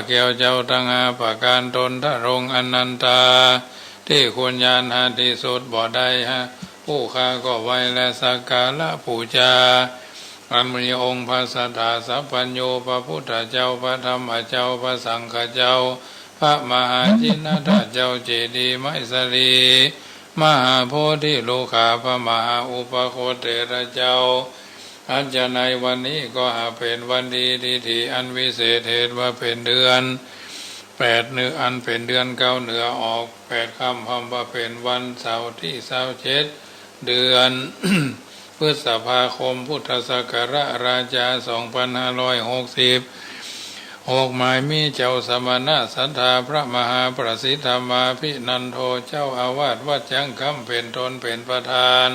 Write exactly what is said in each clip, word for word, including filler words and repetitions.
แก้วเจ้าตังห้าประก๋าน ตนทรงอนันตา ตี้คุณญาณหาตี้สุดบ่ได้ฮะ ผู้ข้าก็ไหว้และสักการะปู๋จา อันมีองค์พระสถาสัพพัญญู พระพุทธเจ้า พระธรรมเจ้า พระสังฆเจ้า พระมหาจินนาถเจ้า เจดีย์ไม้สะหลีมหาโพธิลุกขา พระมหาอุปโคตเถระเจ้า อันจะในวันนี้ก็หาเป๋นวันดี ทิติอันวิเศษ เหตุว่าเป๋นเดือนแปด เนือ อันเป๋นเดือนเก้าเหนือออกแปดค่ำ พร่ำว่าเป๋นวันเสาร์ตี้ซาวเจ็ด เดือนพฤษภาคม พุทธศักราชราชา สองพันห้าร้อยหกสิบหก หมายมีเจ้าสมณะศรัทธา พระมหาประสิทธามาภินันโท เจ้าอาวาสวัดจังคำ เป๋นต้นเป๋นประธาน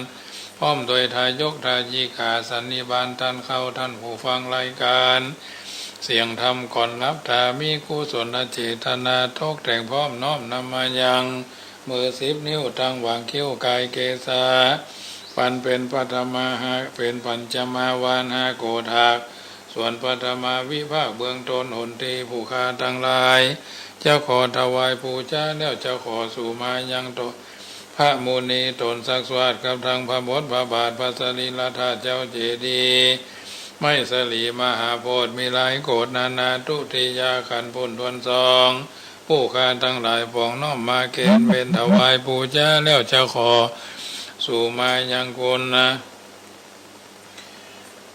พร้อมโดยทายกทายิกา สันนิบาตต้านเข้า ต้านผู้ฟังรายก๋านเสียงธรรมก่อนหลับต๋า มีกุศลเจตนาตกแต่งพร้อมน้อมนำมายัง มือสิบนิ้วตั้งหว่างคิ้วกายเกศา ปันเป๋นปัทมาหา เป๋นปัญจมาวาหาโกฏฐัก ส่วนปัทมาวิภาคเบื้องต้น หนตี้ผู้ข้าตังหลายจะขอถวายปู๋จาแล้วจะขอสู่มายังตน พระมุนีตนสักสวาทกับทั้งพระบทพระบาท พระสรีระธาตุเจ้า เจดีย์ไม้สะหลีมหาโพธิ์ มีหลายโกฏนานา ทุติยขันธ์ปูนทวนสอง ผู้ข้าตังหลายปองน้อมมาเกณฑ์เว้นถวายปู๋จาแล้วจะขอสู่มายังคุณนะ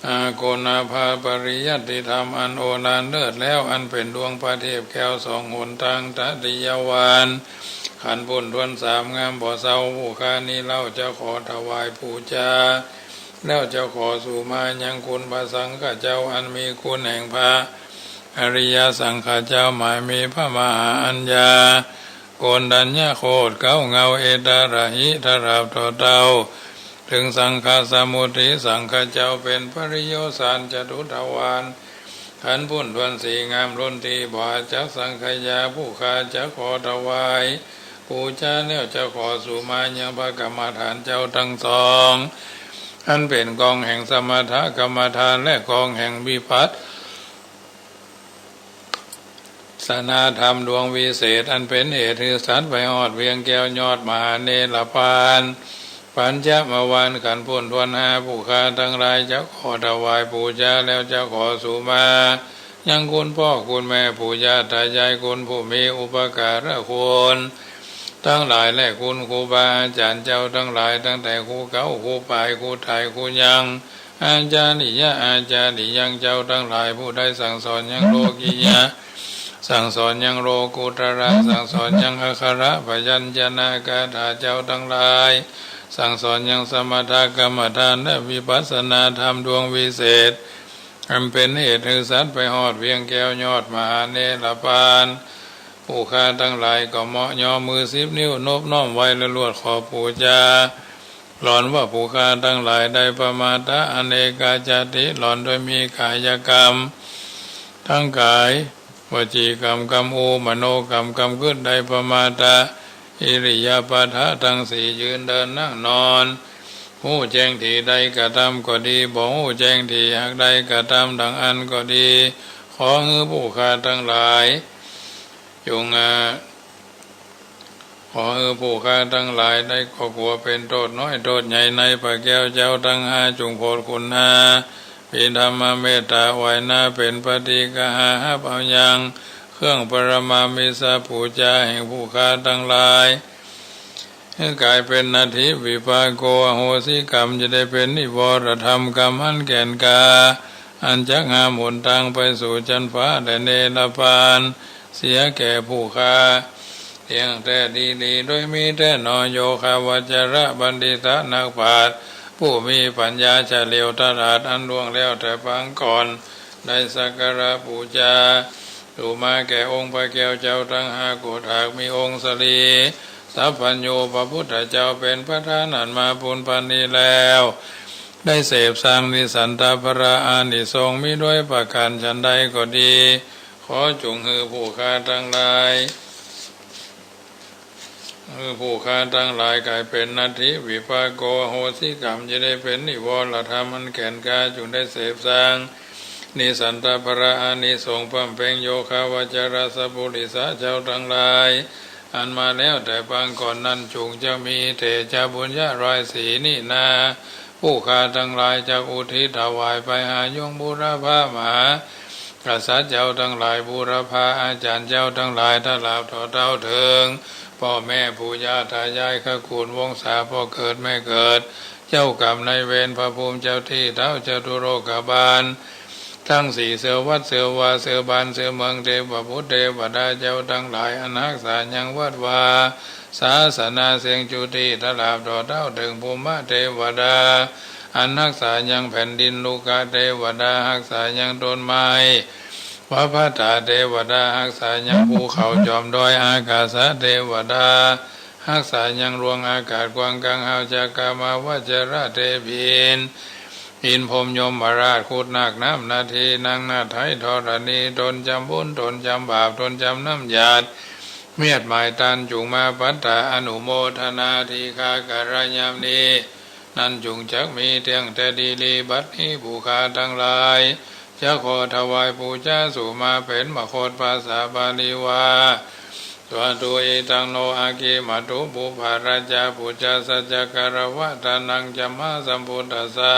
อา คุณภาพปริยัติธรรมอันโอฬารเลิศแล้ว อันเป๋นดวงประทีปแก้วส่องหนตางตติยวาล ขันธ์ปูนทวนสาม งามบ่เศร้า ผู้ข้านี้เล่าจะขอถวายปู๋จา แล้วจะขอสู่มายังคุณพระสังฆเจ้า อันมีคุณแห่งพระอริยสังฆเจ้า หมายมีพระมหาอัญญา โกณฑัญญโคตร เก๊าเงา เอตาระหิ ตราบเต้า เต้า เถิงสังฆสมุติ สังฆเจ้าเป๋นปริโยสารจตุทวาร ขันธ์ปูนทวนสี่ งามล้นตี้ บ่อาจักสังขยา ผู้ข้าจะขอถวายปู๋จาแล้วจะขอสู่มายังพระกรรมฐานเจ้าตังสอง อันเป๋นกองแห่งสมถกรรมฐาน และกองแห่งวิปัส สนาธรรมดวงวิเศษ อันเป๋นเหตุหื้อสัตว์ไปฮอดเวียงแก้วยอดมหาเนรปาน ปัญจมาวาล ขันธ์ปูนทวนห้า ผู้ข้าตังหลายจะขอถวายปู๋จาแล้วจะขอสู่มายังคุณป้อคุณแม่ปู่ย่าต๋ายาย คุณผู้มีอุปการะคุณตังหลาย และคุณครูบาอาจ๋ารย์เจ้าตังหลาย ตั้งแต่ครูเก๊า ครูป๋าย ครูไต๋ ครูยัง อาจาริยะ อาจาริยัง เจ้าตังหลาย ผู้ได้สั่งสอนยังโลกิยะ สั่งสอนยังโลกุตระ สั่งสอนยังอักขระพยัญชนะคาถา เจ้าตังหลาย สั่งสอนยังสมถกรรมฐาน และวิปัสสนาธรรมดวงวิเศษ อันเป๋นเหตุหื้อสัตว์ไปฮอดเวียงแก้วยอดมหาเนรปาน ผู้ข้าตังหลายก็เหมาะยอมมือสิบนิ้วนบน้อมไหว้และลวดขอปู๋จา หล่อนว่าผู้ข้าตังหลายได้ประมาทะอเนกาจาติ หล่อนได้มีกายกรรม ทั้งก๋าย วจีกรรม กำอู้ มโนกรรม กำกึ๊ด ได้ประมาทะ อิริยาบถะตังสี่ ยืน เดิน นั่ง นอน ฮู้แจ้งตี้ได้กระทำก็ดี บ่ฮู้แจ้งตี้หากได้กระทำดังอั้นก็ดี ขอหื้อผู้ข้าตังหลาย จง อา ขอหื้อผู้ข้าตังหลายได้ก็กลัวเป๋นโต้ษน้อยโต้ษใหญ่ในพระแก้วเจ้าตังห้า จุ่งโผดคุณอา มีธรรมเมตต๋าไหวนาเป๋นปฏิกหา ฮับเอายังเครื่องปรมาภิไธยปู๋จาแห่งผู้ข้าตังหลาย หื้อกลายเป๋นนัตถิวิปากโก อโหสิกรรม จะได้เป๋นนิวรธรรมกรรมอันแก่นกล้า อันจักห้ามหนตางไปสู่จั๊นฟ้าและเนรปาน เสียแก่ผู้ข้า เตี้ยงแต๊ดีหลี โดยมีแต๊หนอ โยคะวัจจะบัณฑิตะ นักปราชญ์ผู้มีปัญญาเฉลียวฉลาด อันล่วงแล้วแต่ปางก่อน ได้สักการะปู๋จา สู่มาแก่องค์พระแก้วเจ้าตังห้าโกฏฐัก มีองค์สรีสัพพัญญู พระพุทธเจ้าเป๋นประธาน อันมาปูนปันนี้แล้ว ได้เสพสังนิสันตะผละอานิสงส์ มีด้วยประก๋านฉันใดก็ดี ขอจุ่งหื้อผู้ข้าตังหลาย หื้อผู้ข้าตังหลายกลายเป๋นนัตถิวิปากโก อโหสิกรรม จะได้เป๋นนิวรธรรมอันแก่นกล้า จุ่งได้เสพสัง นิสันตะปะระอานิสงส์บำเพ็งโยคะวัจจรสัพปุริสะเจ้าตังหลาย อันมาแล้วแต่ปางก่อนนั้น จุ่งจะมีเตจะบุญญาร้อยสี่นี้นา ผู้ข้าตังหลายจักอุทิศถวายไปหายงบูรพามหากษัตริย์เจ้าตังหลาย บูรพาอาจารย์เจ้าตังหลาย ตลอดต่อเต้าเถิง ป้อแม่ปู่ย่าตายาย ขกูลวงศา ป้อเกิดแม่เกิด เจ้ากรรมนายเวร พระภูมิเจ้าตี้ ท้าวจตุโลกบาล ตังสี่ เสื้อวัดเสื้อวา เสื้อบ้านเสื้อเมือง เตวบุตรเตวดาเจ้าตังหลาย อันฮักษายังวัดวา ศาสนาเสียงจุติ ตลอดต่อเต้าเถิงภูมิเตวดา อันฮักษายังแผ่นดิน ลุกะเตวดา ฮักษายังต้นไม้ วพัฏฐาเตวดา ฮักษายังภูเขาจอมดอย อากาสะเตวดา ฮักษายังดวงอากาศกว้างกังหาว จักกะมาวัจจระเตบิน อินทร์พรหมยมราช ครุฑนาคน้ำนาที นางนาฏไทยธรณี ตนจำบุญ ตนจำบาป ตนจำน้ำหยาด เมียดหมายตาน จุ่งมาปัตตาอนุโมทนา ตี้ข้ากัลยาณนี้ นั้นจุ่งจักมีเตี้ยงแต่ดีลี บัดนี้ผู้ข้าตังหลาย จะขอถวายปู๋จาสูงมา เป๋นมคตภาษาบาลีว่า สวดตุ อิทังโน อะกิมาตุ ปุพพะราชา ปุจจาสัจจะกะระวะทานัง สัมมาสัมพุทธัสสะ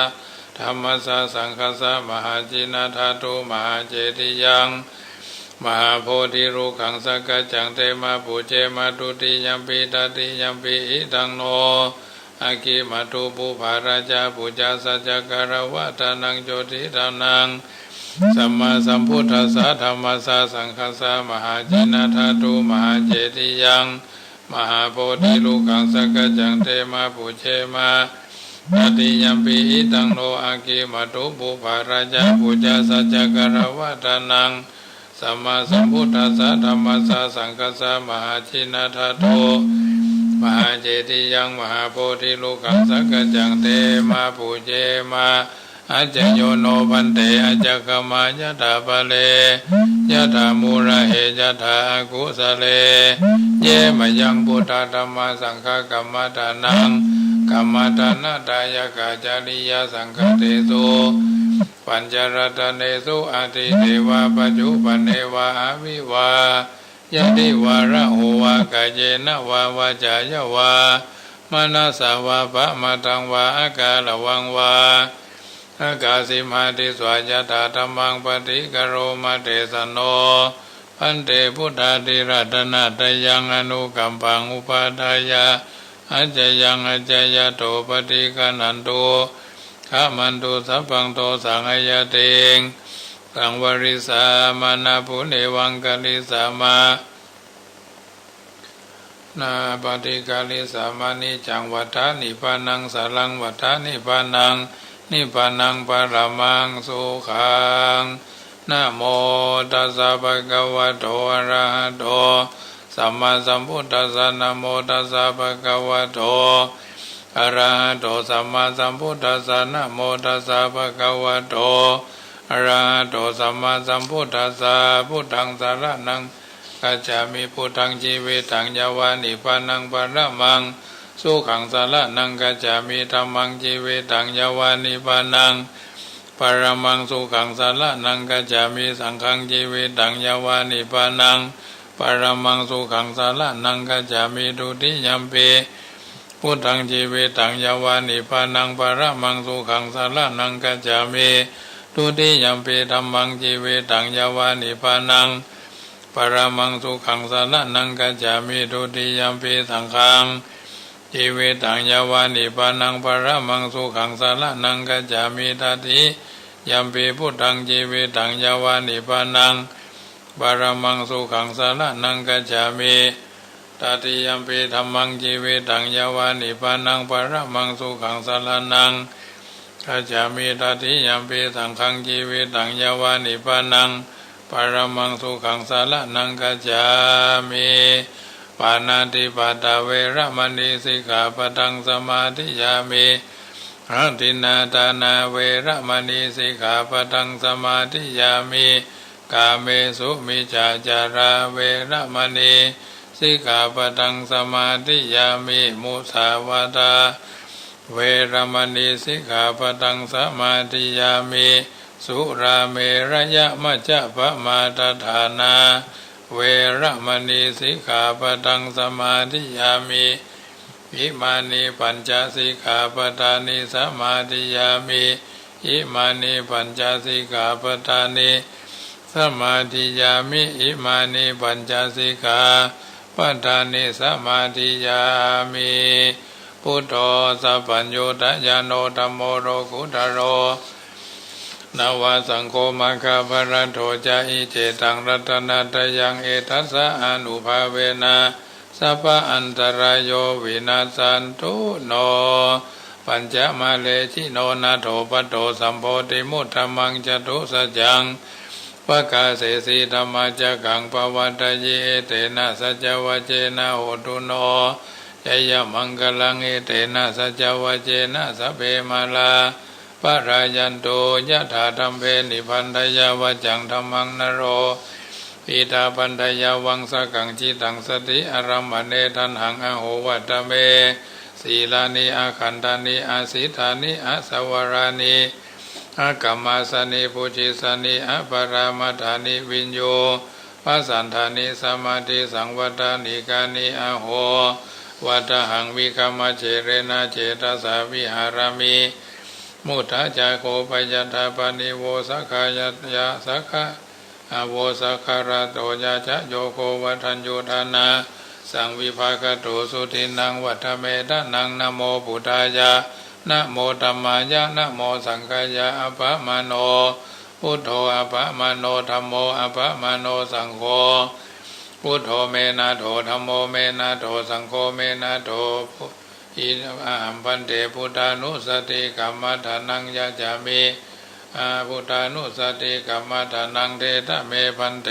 ธัมมัสสะ สังฆัสสะ มหาจินะทาตุ มหาเจติยัง มหาโพธิรุกขัง สักกัจจัง เตมา ปูเจมา ทุติยัมปิ ตติยัมปิ อิทังโน อะกิมาตุ ปุพพะราชา ปุจจาสัจจะกะระวะทานัง โจติทานัง สัมมาสัมพุทธัสสะ ธัมมัสสะ สังฆัสสะ มหาจินะทาตุ มหาเจติยัง มหาโพธิรุกขัง สักกัจจัง เตมา ปูเจมา ตติยัมปิ อิทังโน อะกิมาตุ ปุพพะราชา ปุจจาสัจจะกะระวะทานัง สัมมาสัมพุทธัสสะ ธัมมัสสะ สังฆัสสะ มหาจินะทาตุ มหาเจติยัง มหาโพธิรุกขัง สักกัจจัง เตมา ปูเจมา อัจจโยโน ภันเต อัจจคมายะถาปะเร ยะถามูละเห ยะถาอากุสะเร เย มะยัง พุทธา ธัมมา สังฆา กัมมัฏฐานัง กัมมัฏฐานะดายะกา จาริยะสังฆะเตสุ ปัญจรัตเนสุ อะทิเตวะ ปัจจุปันเนวะ อะวิวา ยะทิวะ ระโหวะ กาเยนะวะ วาจายะวะ มะนะสสะวะ ปะมะทังวะ อะกาละวังวะ อะกาสิมหาทิสสะ ยะถาธัมมัง ปะฏิกะโรมะ เตสะโน ภันเต พุทธาธิราช นาฏยัง อนุกัมปัง อุปาทายะ อัจจยัง อัจจยะโต ปะฏิกะนันตุ ขะมันตุ สัพพัง โตสัง อะยะติง สังวะริสสะ มานะ ปุเณวังคะลิสสะ มา นะ ปะฏิกะริสสะ มา นิจจัง วัฏฐา นิพพานัง สารัง วัฏฐา นิพพานัง นิพพานัง ปะระมัง สุขัง นะโมตัสสะ ภะคะวะโต อะระหะโต สัมมาสัมพุทธัสสะ นะโมตัสสะ ภะคะวะโต อะระหะโต สัมมาสัมพุทธัสสะ นะโมตัสสะ ภะคะวะโต อะระหะโต สัมมาสัมพุทธัสสะ พุทธัง สะระณัง คัจฉามิ พุทธัง จีวิตัง ยะวะ นิพพานัง ปะระมัง สุขัง สะระณัง คัจฉามิ ธัมมัง จีวิตัง ยะวะ นิพพานัง ปะระมัง สุขัง สะระณัง คัจฉามิ สังฆัง จีวิตัง ยะวะ นิพพานัง ปะระมัง สุขัง สะระณัง คัจฉามิ ทุติยัมปิ พุทธัง จีวิตัง ยะวะ นิพพานัง ปะระมัง สุขัง สะระณัง คัจฉามิ ทุติยัมปิ ธัมมัง จีวิตัง ยะวะ นิพพานัง ปะระมัง สุขัง สะระณัง คัจฉามิ ทุติยัมปิ สังฆัง จีวิตัง ยะวะ นิพพานัง ปะระมัง สุขัง สะระณัง คัจฉามิ ตติยัมปิ พุทธัง จีวิตัง ยะวะ นิพพานัง ปะระมัง สุขัง สะระณัง คัจฉามิ ตติยัมปิ ธัมมัง จีวิตัง ยะวะ นิพพานัง ปะระมัง สุขัง สะระณัง คัจฉามิ ตติยัมปิ สังฆัง จีวิตัง ยะวะ นิพพานัง ปะระมัง สุขัง สะระณัง คัจฉามิ ปาณาติปาตา เวระมะณี สิกขาปะทัง สะมาธิยามิ อะทินนาทานา เวระมะณี สิกขาปะทัง สะมาธิยามิ กาเมสุมิจฉาจารา เวระมะณี สิกขาปะทัง สะมาธิยามิ มุสาวาทา เวระมะณี สิกขาปะทัง สะมาธิยามิ สุราเมรยมัจจปมาทฐานา เวระมณีสิกขาปะทังสมาธิยามิ อิมานิปัญจสิกขาปะทานิสมาธิยามิ อิมานิปัญจสิกขาปะทานิสมาธิยามิ อิมานิปัญจสิกขาปะทานิสมาธิยามิ พุทโธสัพพัญญูตญาโณ ธัมโมโลกุตโร นวสังโฆ มัคคะพะละโตจาอิ เจตังรัตนะตะยัง เอตัสสะอานุภาเวนะ สัพพะอันตะราโย วินัสสันตุโน ปัญจะมาเล จิโนนาโถ ปัตโตสัมโพธิมุตตะมัง จตุสัจจัง ปะกาเสสี ธัมมาจักขัง ปะวัตตะยิ เอเตนะ สัจจะวะเจนะ โหตุโน จายะมังคะลัง เอเตนะ สัจจะวะเจนะ สัพเพมาลา ปะรายันตุ ยะถาธัมเภ นิพันธะยา วัจจังธัมมัง นะโร ปิตา พันธะยาวัง สะกัง จิตตัง สะติ อะระมะเน ทัณหัง อะโห วัตตะเม สีลานิ อะขันธานิ อะสิทธานิ อะสะวะรานิ อะกะมาสะนิ ปุจฉิสสะนิ อะปะรามัฏฐานิ วิญญูปะสันธานิ สะมาธิสังวัฏฐานิกานิ อะโห วัตตะหัง วิกะมะเจเรนะ เจตสา วิหะรามิ มุตตะจะโข ปะยัฏฐา ปะณิวโว สะขะยะ สะขะ อะโว สะขะระโต ยะจะโยโค วัฏฏัญญู ทานะ สัง วิภาคะโต สุทินนัง วัตตะเม ทะนัง นะโม ปุทธายะ นะโม ธัมมายะ นะโม สังฆายะ อะปะมาโณ พุทโธ อะปะมาโณ ธัมโม อะปะมาโณ สังโฆ พุทโธ เม นาโถ ธัมโม เม นาโถ สังโฆ เม นาโถ อิ อะหัง ภันเต พุทธานุสสะติกัมมะฐานัง ยะจามิ อา พุทธานุสสะติกัมมะฐานัง เทถะเม ภันเต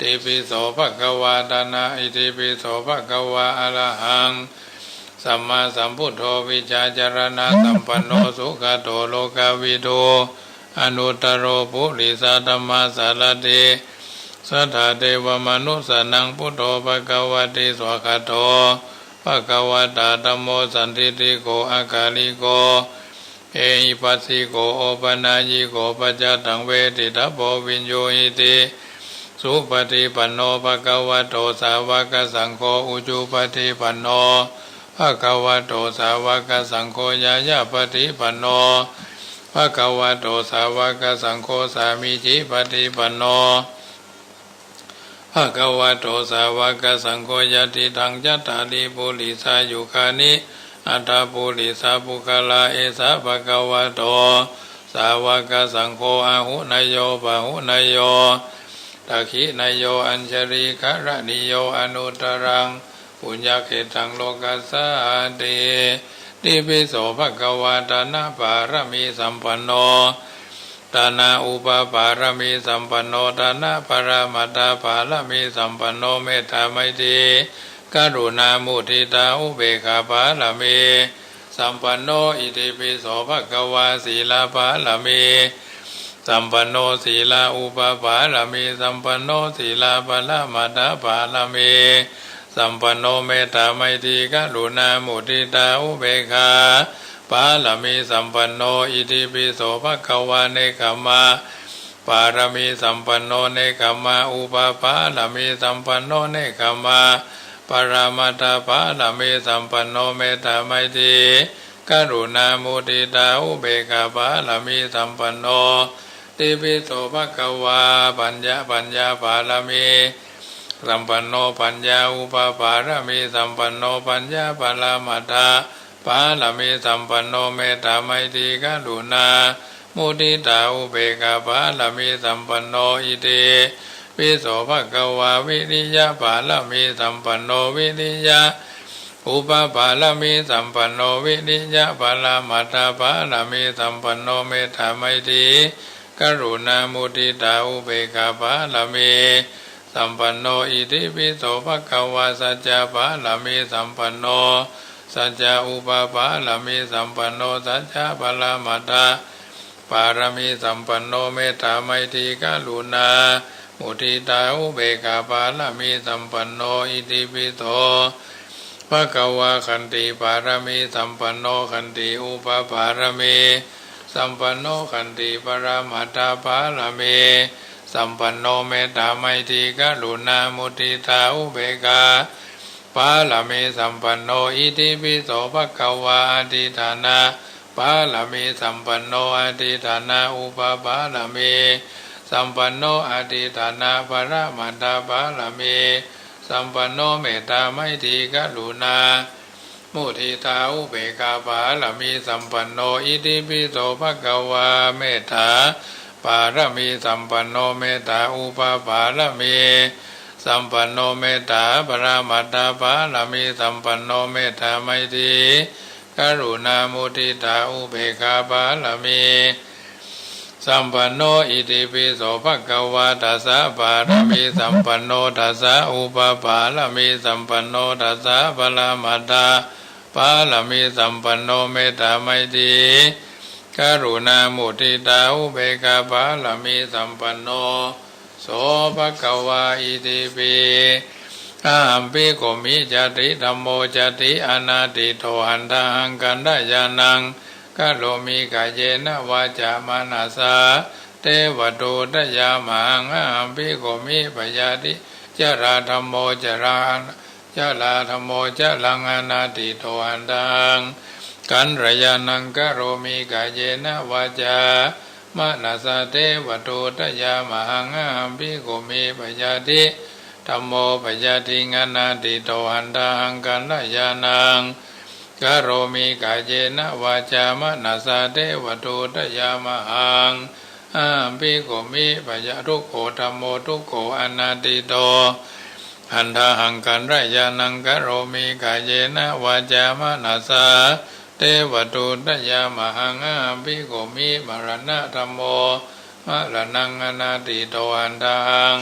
ติปิโส ภะคะวา ตะนะ อิติปิโส ภะคะวา อะระหัง สัมมาสัมพุทโธ วิชชาจารณะสัมปันโน สุขะโต โลกะวิทู อนุตตะโร ปุริสะธัมมาสารถิ สัทธา เทวะมะนุสสานัง พุทโธ ภะคะวะติ สวากขาโต ภะคะวะตา ธัมโม สันทิฏฐิโก อะกาลิโก เอหิปัสสิโก โอปะนายิโก ปัจจัตตัง เวทิตะโพ วิญญูหิติ สุปะฏิปันโน ภะคะวะโต สาวะกะสังโฆ อุจุปะฏิปันโน ภะคะวะโต สาวะกะสังโฆ ญาญาปะฏิปันโน ภะคะวะโต สาวะกะสังโฆ สามีจิปะฏิปันโน ภะคะวะโต สาวะกะสังโฆ ยะติตัง จัตตาริ ปุริสายุคานิ อัตถะปุริสะปุคคละ เอสะ ภะคะวะโต สาวะกะสังโฆ อาหุเนยโย ปะหุเนยโย ทักขิเนยโย อัญชะลีกะระณีโย อนุตตะรัง ปุญญะเขตตัง โลกัสสาติ ติปิโส ภะคะวา ตะนะปารมีสัมปันโน ตะนะอุปปารมีสัมปันโน ตะนะปะระมัตถปารมีสัมปันโน เมตตาไมตรี กรุณา มุทิตา อุเบกขาปารมีสัมปันโน อิติปิโส ภะคะวา สีลปารมีสัมปันโน สีลาอุปปารมีสัมปันโน สีลาปะระมัตถปารมีสัมปันโน เมตตาไมตรี กรุณา มุทิตา อุเบกขาปารมีสัมปันโน อิติปิโส ภะคะวา เนกขัมมะปารมีสัมปันโน เนกขัมมาอุปปารมีสัมปันโน เนกขัมมาปะระมัตถปารมีสัมปันโน เมตตาไมตรี กรุณา มุทิตา อุเบกขาปารมีสัมปันโน ติปิโส ภะคะวา ปัญญา ปัญญาปารมีสัมปันโน ปัญญาอุปปารมีสัมปันโน ปัญญาปะระมัตถปารมีสัมปันโน เมตตาไมตรี กรุณา มุทิตา อุเบกขาปารมีสัมปันโน อิติปิโส ภะคะวา วิริยะปารมีสัมปันโน วิริยะอุปปารมีสัมปันโน วิริยะปะระมัตถปารมีสัมปันโน เมตตาไมตรี กรุณา มุทิตา อุเบกขาปารมีสัมปันโน อิติปิโส ภะคะวา สัจจะปารมีสัมปันโน สัจจะอุปปารมีสัมปันโน สัจจะปะระมัตถปารมีสัมปันโน เมตตาไมตรี กรุณา มุทิตา อุเบกขาปารมีสัมปันโน อิติปิโส ภะคะวา ขันติปารมีสัมปันโน ขันติอุปปารมี สัมปันโน ขันติปรมัตถบารมีสัมปันโน เมตตาไมตรีกรุณามุทิตาอุเบกขาบารมีสัมปันโน อิติปิโสภะคะวา อธิฏฐานะบารมีสัมปันโน อธิฏฐานะอุปปารมีสัมปันโน อธิฏฐานะปรมัตถบารมีสัมปันโน เมตตาไมตรีกรุณา มุทิตาอุเบกขาบารมีสัมปันโน อิติปิโสภะคะวา เมตตาบารมีสัมปันโน เมตตาอุปปารมีสัมปันโน เมตตาปรมัตถบารมีสัมปันโน เมตตาไมตรีกรุณามุทิตาอุเบกขาบารมี สัมปันโน อิติปิโสภะคะวา ตัสสะบารมีสัมปันโน ตัสสะอุปปารมีสัมปันโน ตัสสะปรมัตถบารมีสัมปันโน เมตตาไมตรีกรุณามุทิตาอุเบกขาบารมีสัมปันโน โสภะคะวา อิติปิ อะหัมปิ โขมิ จาติ ธัมโม จาติ อนาทิโต หันตาหัง คันธะยานัง กะโรมิ กาเยนะ วาจา มะนะสา เตวะทูตะยะมะหัง อะหัมปิ โขมิ ปะยาทิ จะรา ธัมโม จะรา จะรา ธัมโม จะรัง อนาทิโต หันตาหัง คันธะยานัง กะโรมิ กาเยนะ วาจา มะนะสา เตวะทูตะยะมะหัง อะหัมปิ โขมิ ปะยาทิ ธัมโม ปะยาทิง อนาทิโต หันตาหัง คันธะยานัง กะโรมิ กาเยนะ วาจา มะนะสา เตวะทูตะยะมะหัง อะหัมปิ โขมิ ปะยา ทุกโข ธัมโม ทุกโข อนาทิโต หันตาหัง คันธะยานัง กะโรมิ กาเยนะ วาจา มะนะสา เตวะทูตะยะมะหัง อะหัมปิ โขมิ มะระณะ ธัมโม มะระณัง อนาทิโต หันตาหัง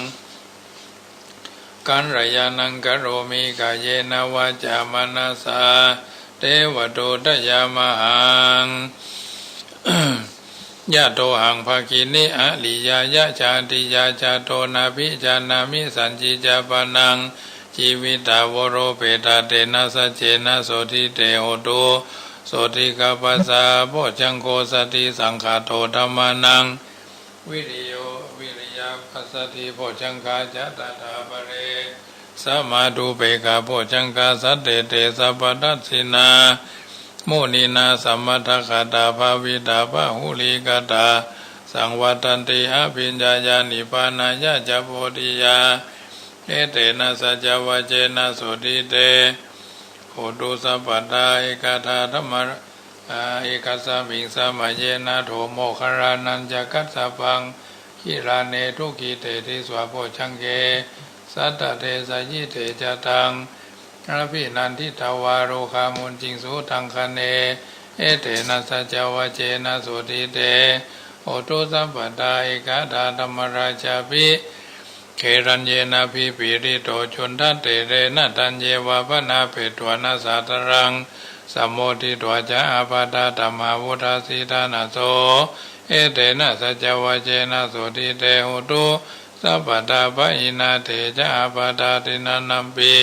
คันธะยานัง กะโรมิ กาเยนะ วาจา มะนะสา เตวะทูตะยะมะหัง ยะโตหัง ภะกินิ อะริยายะ จาติยา จาโต นะภิจานะมิ สัจจิจาปะนัง จีวิตาวโร เปตา เตนะ สัจเจนะ โสติ เต โหตุ โสติ กัปปะสา โพชฌังโค สัตถิ สังขาโต ธัมมานัง วิริโย วิริยา ปัสสะทิ โพชฌังคา จะ ตถาปะเร สะมา ทุปเปกขา โพชฌังคา สัตเต เต สัพพะทัสสินา มุนินา สะมัตถะคะตา ภาวิตา บะหุลีกะตา สังวัตตันติ อะภิญญายา นิพพานายะจะ โพธิยา เอเตนะ สัจจวะเจนะ โสติ เต โหตุ สัพพะทา เอกาทา ธัมมา อา เอกัสสะมิง สะมะเยนะ โถ โมคคัลลานัญจะ กัสสะปัง กิลาเน ทุกขิเต ทิสสา โพชฌังเก สัตตะเท สะยิเต จะตัง อะภินันทิตวา โรคามุญญิงสุ ตังคะเน เอเตนะ สัจจวะเจนะ โสติ เต โหตุ สัพพะทา เอกาทา ธัมมาราชาภิ เขรัญเยนะ ภิปะริโต จุณฑะเตเรนะ ทัญเยวะ ปะนาเปตวา นะสาทะรัง สะโมทิตวา จะ อาปาทา ธัมมา วุฑฒาสิทธานะ โส เอเตนะ สัจจวะเจนะ โสติ เต โหตุ สัพพะทา ปะหินาเต จะ อาปาทา ทินนานัมปิ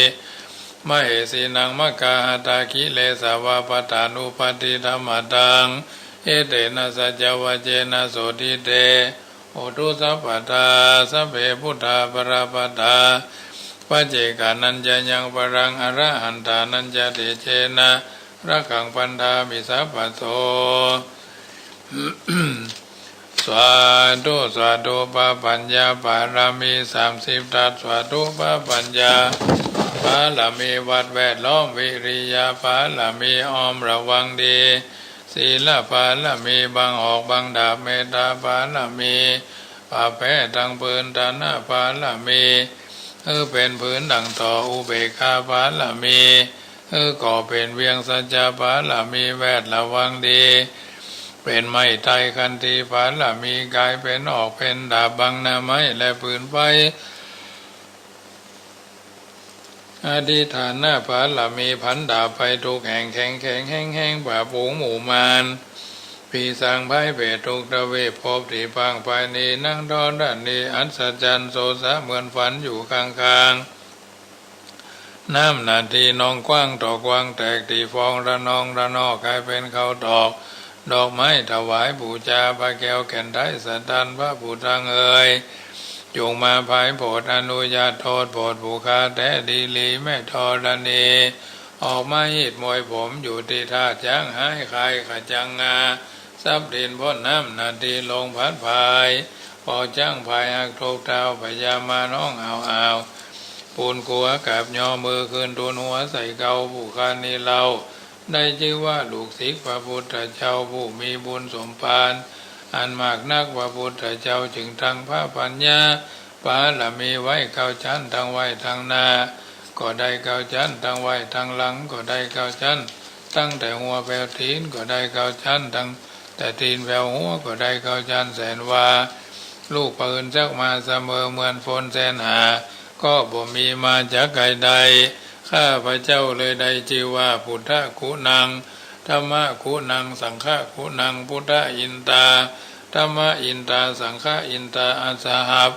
มะเหสีนัง มะกาหะตา กิเลสาวา ปะทานุปัตติ ธัมมาตัง เอเตนะ สัจจวะเจนะ โสติ เต โหตุ สัพพะทา สัพเพ ปุทธา ปะระปะทา ปัจเจกานัญจะยัง ปะรัง อะระหันตานัญจะ เตเจนะ รักขัง บันทามิ สัพพะโส สาธุ สาธุ พระปัญญาบารมี สามสิบทัศ สาธุ พระปัญญาบารมี วัดแวดล้อม วิริยะบารมี อ้อมระวังดี ศีลบารมี บังหอกบังดาบ เมตตาบารมี ผ้าแพร่ตังผืน ทานะบารมี หื้อเป๋นผืนดั่งต่อ อุเบกขาบารมี หื้อก่อเป๋นเวียง สัจจะบารมี แวดระวังดี เป๋นไม้ไท้ ขันติบารมี ก๋ายเป๋นหอกเป๋นดาบ บังหน้าไม้และผืนไฟ อธิฏฐานะบารมี ผันดาบไปทุกแห่ง แข็งแข็งแฮงแฮง ปราบฝูงหมู่มาร ผีสางพรายเปรตทุกทวีป ภพตี้พรากไปนี้ นังธรณีอัศจรรย์ โสสะเหมือนฝันอยู่ข้างๆ น้ำหน้าตี้หนองกว้าง ตอกกว้างแตก ตี้ฟองระนองระนอก ก๋ายเป๋นข้าวตอก ดอกไม้ถวายปู๋จา พระแก้วแก่นไทยสะตัน พระผู้ตรังเอ๋ย จงมาผายโผดอนุญาตโตษ โผดผู้ข้าแต๊ดีหลีแม่ธรณี ออกมาฮีดมวยผมอยู่ตี้ธาตุจ๊างหาย คายขะจังงา ซับดินพ่นน้ำนาทีลงพัดผาย ปอจ๊างผายหักทุกข์ ท้าวพญามารฮ้องอ้าวอ้าว ปูนกั๋วกราบยอมือคืน ทูลหัวใส่เกล้า ผู้ข้านี้เล่า ได้จื้อว่าลูกศิษย์พระพุทธเจ้า ผู้มีบุญสมภารอันมากนัก พระพุทธเจ้าจึงตั้งพระปัญญาบารมีไว้เก้าชั้น ตั้งไว้ตังหน้าก็ได้เก้าชั้น ตั้งไว้ตังหลังก็ได้เก้าชั้น ตั้งแต่หัวแผวตี๋นก็ได้เก้าชั้น ตั้งแต่ตี๋นแผวหัวก็ได้เก้าชั้น แสนว่า ลูกปืนจักมาเสมอ เหมือนฝนแสนหา ก็บ่มีมาจากใครได้ ข้าพเจ้าเลยได้จื้อว่า พุทธกุณัง ธัมมกุณัง สังฆกุณัง พุทธอินตา ธัมมอินตา สังฆอินตา อัสสหัส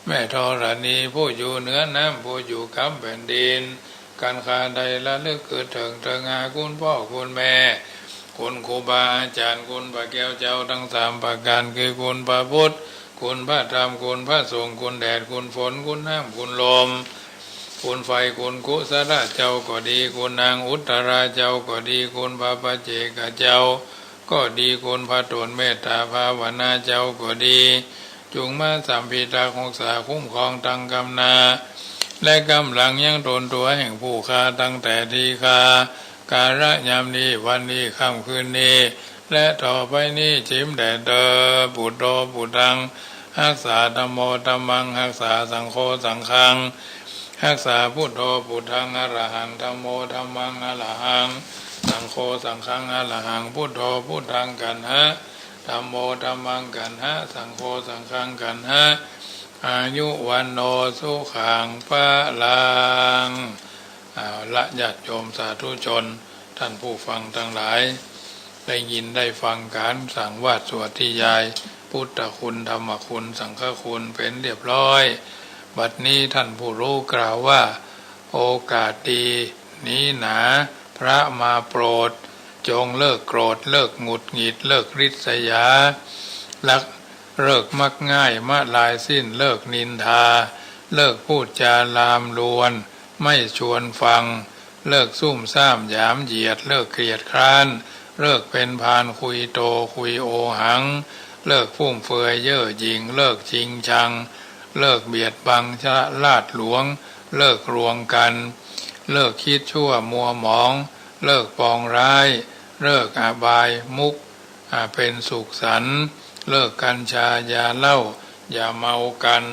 แม่ธรณี ผู้อยู่เหนือน้ำ ผู้อยู่กำแผ่นดิน กันข้าได้ระลึกกึ๊ดเถิง เถิงหาคุณป้อคุณแม่ คุณครูบาอาจ๋ารย์ คุณพระแก้วเจ้าตังสามประก๋าน คือคุณพระพุทธ คุณพระธรรม คุณพระสงฆ์ คุณแดด คุณฝน คุณน้ำ คุณลม คุณไฟ คุณกุศลาเจ้าก็ดี คุณนางอุตตราเจ้าก็ดี คุณพระปัจเจกเจ้าก็ดี คุณพระตนเมตตาภาวนาเจ้าก็ดี จุ่งมาสำพิทักษ์ฮักษาคุ้มครองตังกำหน้า และกำหลังยังต๋นตั๋วแห่งผู้ข้าตั้งแต่ตี้ข้า กาละยามนี้ วันนี้ ค่ำคืนนี้ และต่อไปนี้ จิ๋มแด่เตอ พุทโธ พุทธัง ฮักษา ธัมโม ธัมมัง ฮักษา สังโฆ สังฆัง ฮักษา พุทโธ พุทธัง อรหัง ธัมโม ธัมมัง อรหัง สังโฆ สังฆัง อรหัง พุทโธ พุทธัง กัณหะ ธัมโม ธัมมัง กัณหะ สังโฆ สังฆัง กัณหะ อายุ วัณโณ สุขัง พลัง เอาละ ญาติโยมสาธุชน ท่านผู้ฟังตังหลาย ได้ยินได้ฟังก๋านสังวาสสวดธยาย พุทธคุณ ธรรมคุณ สังฆคุณ เป๋นเรียบร้อย บัดนี้ท่านผู้รู้กล่าวว่า โอกาสดีนี้หนา พระมาโปรด จงเลิกโกรธ เลิกหงุดหงิด เลิกริษยา ลัก เลิกมักง่าย มะลายสิ้น เลิกนินทา เลิกพูดจาลามลวน ไม่ชวนฟัง เลิกซุ่มซ่ามหยามเหยียด เลิกเกียจคร้าน เลิกเป๋นพาลคุยโตคุยโอหัง เลิกฟุ่มเฟือยเย่อหยิ่ง เลิกชิงชัง เลิกเบียดบังชะลาดหลวง เลิกรวงกั๋น เลิกคิดชั่วมัวหมอง เลิกปองร้าย เลิกอบายมุข อ่า เป๋นสุขสันต์ เลิกกัญชายาเหล้า อย่าเมากั๋น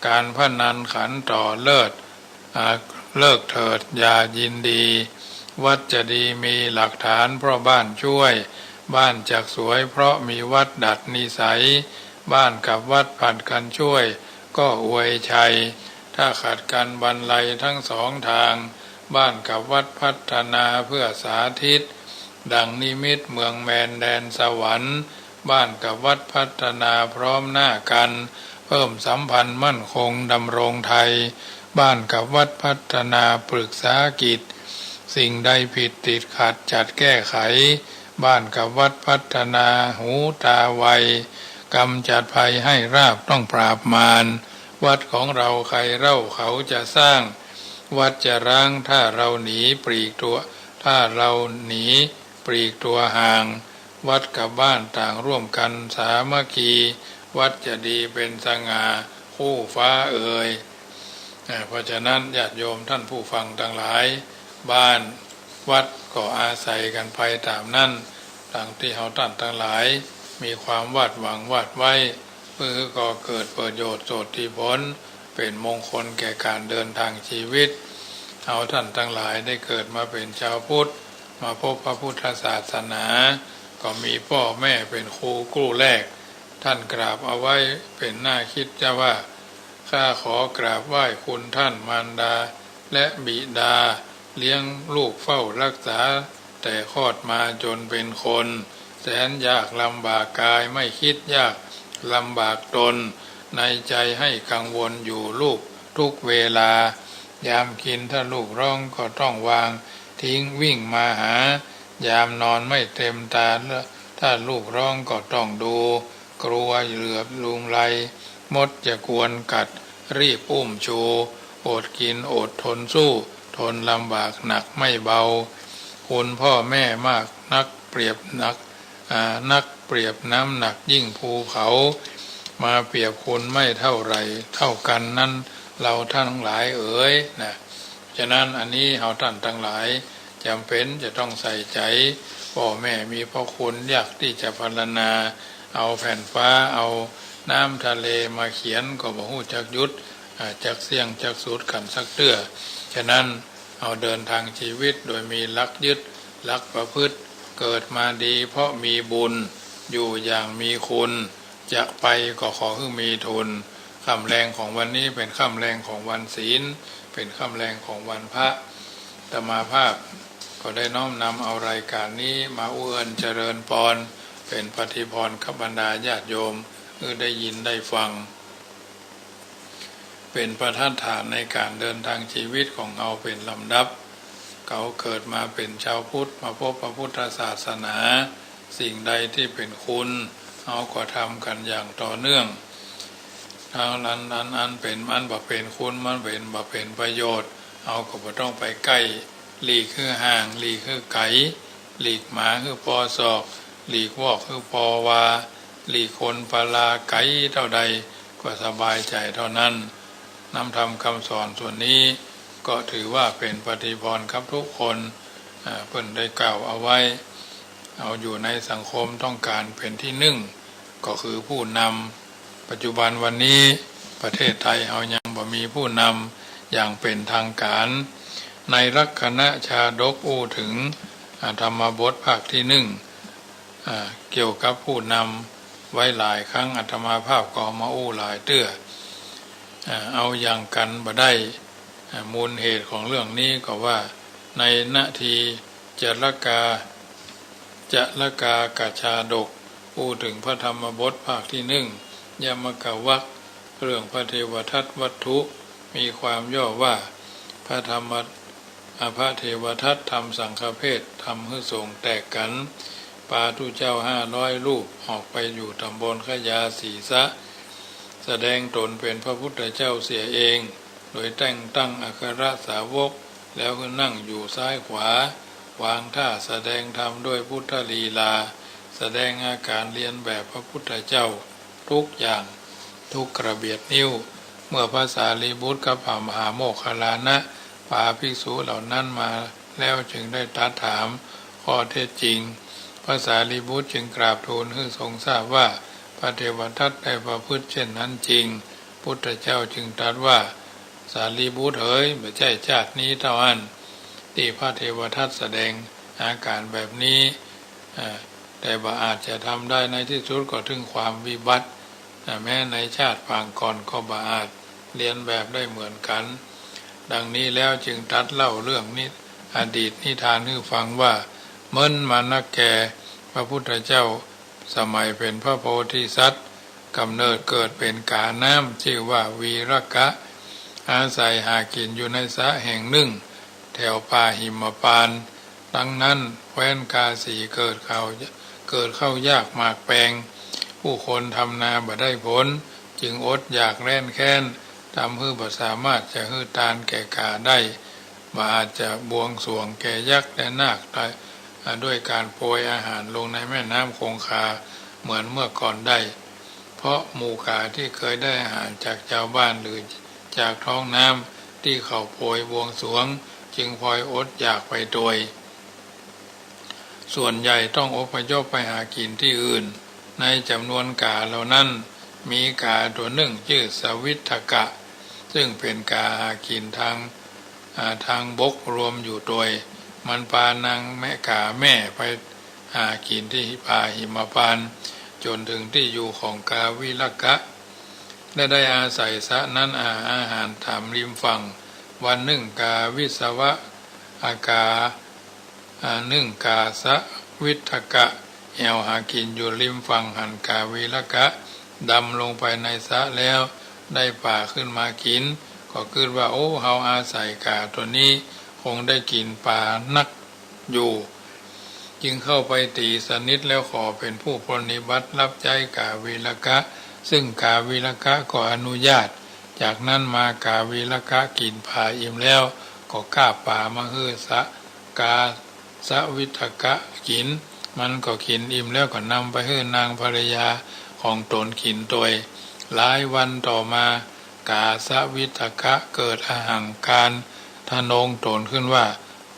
ก๋านพนันขันต่อเลิศ อ่า เลิกเถิดอย่ายินดี วัดจะดีมีหลักฐานเพราะบ้านช่วย บ้านจักสวยเพราะมีวัดดัดนิสัย บ้านกับวัดผลัดกั๋นช่วยก็อวยชัย ถ้าขัดกั๋นบรรลัยทั้งสองทาง บ้านกับวัดพัฒนาเพื่อสาธิต ดังนิมิตเมืองแมนแดนสวรรค์ บ้านกับวัดพัฒนาพร้อมหน้ากั๋น เพิ่มสัมพันธ์มั่นคงดำรงไทย บ้านกับวัดพัฒนาปรึกษากิจ สิ่งใดผิดติดขัดจัดแก้ไข บ้านกับวัดพัฒนาหูตาไว กำจัดภัยให้ราบต้องปราบมาร วัดของเราใครเล่าเขาจะสร้าง วัดจะร้างถ้าเราหนีปลีกตัว ถ้าเราหนีปลีกตัวห่าง วัดกับบ้านต่างร่วมกั๋นสามัคคี วัดจะดีเป๋นสง่าคู่ฟ้าเอ่ย อ่า เพราะฉะนั้นญาติโยมท่านผู้ฟังตังหลาย บ้านวัดก็อาศัยกั๋นไปต๋ามนั้น ดังตี้เฮาต้านตังหลายมีความวาดหวังวาดไว้ เปื้อก่อเกิดประโยชน์โสติผล เป๋นมงคลแก่ก๋านเดินตางชีวิต เฮาต้านตังหลายได้เกิดมาเป๋นจาวพุทธ มาพบพระพุทธศาสนา ก็มีป้อแม่เป๋นครูกู้แรก ต้านกราบเอาไว้เป๋นหน้าคิดจะว่า ข้าขอกราบไหว้คุณต้านมารดาและบิดา เลี้ยงลูกเฝ้ารักษา แต่คลอดมาจ๋นเป๋นคน แสนยากลำบากกาย ไม่คิดยากลำบากตน ในใจ๋ให้กังวลอยู่ลูกทุกเวลา ยามกิ๋นถ้าลูกฮ้องก็ต้องวางทิ้งวิ่งมาหา ยามนอนไม่เต็มตา ถ้าลูกร้องก็ต้องดู กลัวเหลือบลุงไล มดจะกวนกัด รีบอุ้มชู อดกินอดทนสู้ ทนลำบากหนักไม่เบา คุณพ่อแม่มากนักเปรียบหนัก อ่า นักเปรียบน้ำหนักยิ่งภูเขา มาเปรียบคุณไม่เท่าไหร่ เท่ากันนั้น เราทั้งหลายเอ๋ย นะ ฉะนั้นอันนี้เฮาท่านทั้งหลายจำเป็นจะต้องใส่ใจ๋ พ่อแม่มีพระคุณยากที่จะพรรณนา เอาแผ่นฟ้า เอาน้ำทะเลมาเขียนก็บ่ฮู้จักหยุด อ่า จักเสี้ยงจักสุดกั๋นสักเตื้อ ฉะนั้นเอาเดินทางชีวิตโดยมีหลักยึด หลักประพฤติ เกิดมาดีเพราะมีบุญ อยู่อย่างมีคุณ จะไปก็ขอหื้อมีทุน ค่ำแรกของวันนี้เป๋นค่ำแรกของวันศีล เป๋นค่ำแรกของวันพระ อาตมาภาพก็ได้น้อมนำเอารายการนี้มาอู้เอิ้นเจริญปอน เป๋นปฏิภรณ์กับบรรดาญาติโยม หื้อได้ยินได้ฟัง เป๋นประทัดฐานในก๋านเดินทางชีวิตของเฮาเป๋นลำดับ เฮาเกิดมาเป๋นชาวพุทธ มาพบพระพุทธศาสนา สิ่งใดตี้เป๋นคุณ เฮาก็ทำกั๋นอย่างต่อเนื่อง อัน อัน อัน อันเป๋น อันบ่เป๋นคุณ มันเป๋น บ่เป๋นประโยชน์ เฮาก็บ่ต้องไปใก้ หลีกหื้อห่าง หลีกหื้อไก๋ หลีกหมาหื้อปอศอก หลีกวอกหื้อปอวา หลีกคนปลาไก๋เต้าใด ก็สบายใจ๋เต้านั้น นำธรรมคำสอนส่วนนี้ก็ถือว่าเป๋นปฏิภรณ์กับทุกคน อ่า เปิ้นได้กล่าวเอาไว้ เอาอยู่ในสังคมต้องก๋านเป๋นตี้นึ่ง ก็คือผู้นำ ปัจจุบันวันนี้ประเทศไทยเฮายังบ่มีผู้นำอย่างเป๋นทางก๋าน ในลักขณชาดกอู้เถิง อ่า ธรรมบทภาคตี้นึ่ง อ่า เกี่ยวกับผู้นำไว้หลายครั้ง อาตมาภาพก็เอามาอู้หลายเตื้อ อ่า เอาอย่างกั๋นบ่ได้ อ่า มูลเหตุของเรื่องนี้ก็ว่า ในนาทีจรกา จรกากชาดก อู้เถิงพระธรรมบทภาคตี้นึ่ง ยมกวรรค เรื่องพระเทวทัตวัตถุ มีความย่อว่า พระธรรม อภเทวทัตทำสังฆเพศ ทำหื้อสงฆ์แตกกั๋น ปาตุเจ้าห้าร้อยรูป ออกไปอยู่ต๋ำบลขยาสีสะ แสดงต๋นเป๋นพระพุทธเจ้าเสียเอง โดยแต่งตั้งอัครสาวก แล้วหื้อนั่งอยู่ซ้ายขวา วางท่าแสดงธรรมด้วยพุทธลีลา แสดงอาก๋านเลียนแบบพระพุทธเจ้าทุกอย่าง ทุกกระเบียดนิ้ว เมื่อพระสารีบุตรกับพระมหาโมคคัลลานะ ปาภิกษุเหล่านั้นมาแล้วจึงได้ตรัสถามข้อเท็จจริง พระสารีบุตรจึงกราบทูลหื้อทรงทราบว่า พระเทวทัตได้ประพฤติเช่นนั้นจริง พุทธเจ้าจึงตรัสว่า สารีบุตรเหย บ่ใจ้จาตินี้เต้าอั้น ตี้พระเทวทัตแสดงอาก๋านแบบนี้ อ่า แต่บ่อาจจะทำได้ ในตี้สุดก็เถิงความวิบัติ อ่า แม้ในชาติปางก่อนก็บ่อาจเลียนแบบได้เหมือนกั๋น ดังนี้แล้วจึงตรัสเล่าเรื่องนิ อดีตนิทานหื้อฟังว่า เมินมานักแก พระพุทธเจ้าสมัยเป๋นพระโพธิสัตว์ ก๋ำเนิดเกิดเป๋นก๋าน้ำ จื้อว่าวีรกะ อาศัยหากิ๋นอยู่ในสระแห่งนึ่ง แถวป่าหิมพานต์ ครั้งนั้นแคว้นกาสีเกิดข้าว เกิดข้าวยากหมากแปง ผู้คนทำนาบ่ได้ผล จึงอดอยากแร้นแค้น ทำหื้อบ่สามารถจะหื้อตานแก่ก๋าได้ บ่อาจจะบวงสรวงแก่ยักษ์และนาคได้ อ่า ด้วยก๋านโปรยอาหารลงในแม่น้ำคงคาเหมือนเมื่อก่อนได้ เพราะหมู่ก๋าตี้เกยได้อาหารจากจาวบ้านหรือจากท้องน้ำตี้เขาโปรยบวงสรวง จึงพลอยอดอยากไปโดย ส่วนใหญ่ต้องอพยพไปหากิ๋นตี้อื่น ในจ๋ำนวนก๋าเหล่านั้น มีก๋าตั๋วนึ่งจื้อสวิทธกะ ซึ่งเป๋นก๋าหากิ๋นตาง อ่า ตางบกรวมอยู่โดย มันปานางแม่ก๋าแม่ไปหากิ๋นตี้ป่าหิมพานต์ จ๋นเถิงตี้อยู่ของกาวิลกะ และได้อาศัยสระนั้นหาอาหารต๋ามริมฝั่ง วันนึ่งกาวิสวะ อากา อ่า นึ่งกาสวิทธกะ แอ่วหากิ๋นอยู่ริมฝั่งหั้น กาวิลกะ ดำลงไปในสระแล้ว ได้ป๋าขึ้นมากิ๋น ก็กึ๊ดว่า โอ้ เฮาอาศัยก๋าตั๋วนี้ คงได้กิ๋นป๋านักอยู่ จึงเข้าไปตี๋สนิทแล้วขอเป๋นผู้ปรนนิบัติฮับใจ๊ก๋าวีรกะ ซึ่งก๋าวีรกะก็อนุญาต จากนั้นมากาวีรกะกิ๋นป๋าอิ่มแล้ว ก็ก้าป๋ามาหื้อสะ กาสวิทกะกิ๋น มันก็กิ๋นอิ่มแล้วก็นำไปหื้อนางภรรยาของต๋นกิ๋นตวย หลายวันต่อมา กาสวิทกะเกิดอหังการทะนงต๋นขึ้นว่า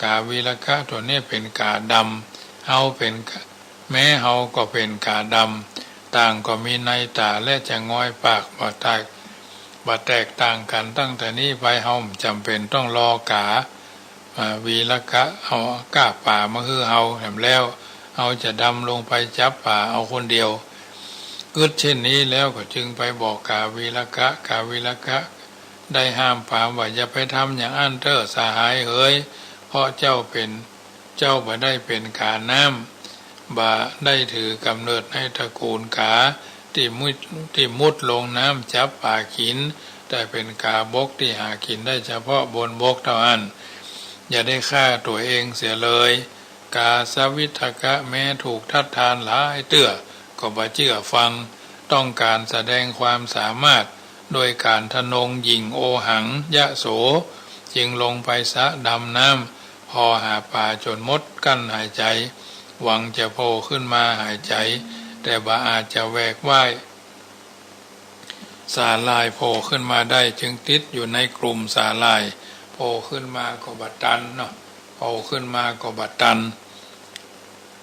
ก๋าวีรกะตั๋วนี้เป๋นก๋าดำ เฮาเป๋นก๋า แม้เฮาก็เป๋นก๋าดำ ต่างก็มีในต๋าและจะงอยปาก บ่แตก บ่แตกต่างกั๋น ตั้งแต่นี้ไปเฮาบ่จ๋ำเป๋นต้องรอก๋า อ่า วีรกะเอาก้าป๋ามาหื้อเฮาแหมแล้ว เฮาจะดำลงไปจับป๋าเอาคนเดียว กึ๊ดเช่นนี้แล้วก็จึงไปบอกก๋าวีรกะ ก๋าวีรกะได้ห้ามปรามว่า อย่าไปทำอย่างอั้นเต๊อะสหายเหย เพราะเจ้าเป๋น เจ้าบ่ได้เป๋นก๋าน้ำ บ่ได้ถือกำเนิดในตระกูลก๋าตี้มุด ตี้มุดลงน้ำจับป๋ากิ๋น แต่เป๋นก๋าบกตี้หากิ๋นได้เฉพาะบนบกเต้าอั้น อย่าได้ฆ่าตั๋วเองเสียเลย กาสวิทกะแม้ถูกทัดทานหลายเตื้อ ก็บ่เจื้อฟัง ต้องก๋านแสดงความสามารถ โดยก๋านทะนงหยิ่งโอหังยะโส จึงลงไปสะดำน้ำ ผ่อหาป๋าจ๋นหมดกั้นหายใจ๋ หวังจะโผล่ขึ้นมาหายใจ๋ แต่บ่อาจจะแหวกว่ายสาหร่ายโผล่ขึ้นมาได้ จึงติดอยู่ในกลุ่มสาหร่าย โผล่ขึ้นมาก็บ่ตันเนาะ โผล่ขึ้นมาก็บ่ตัน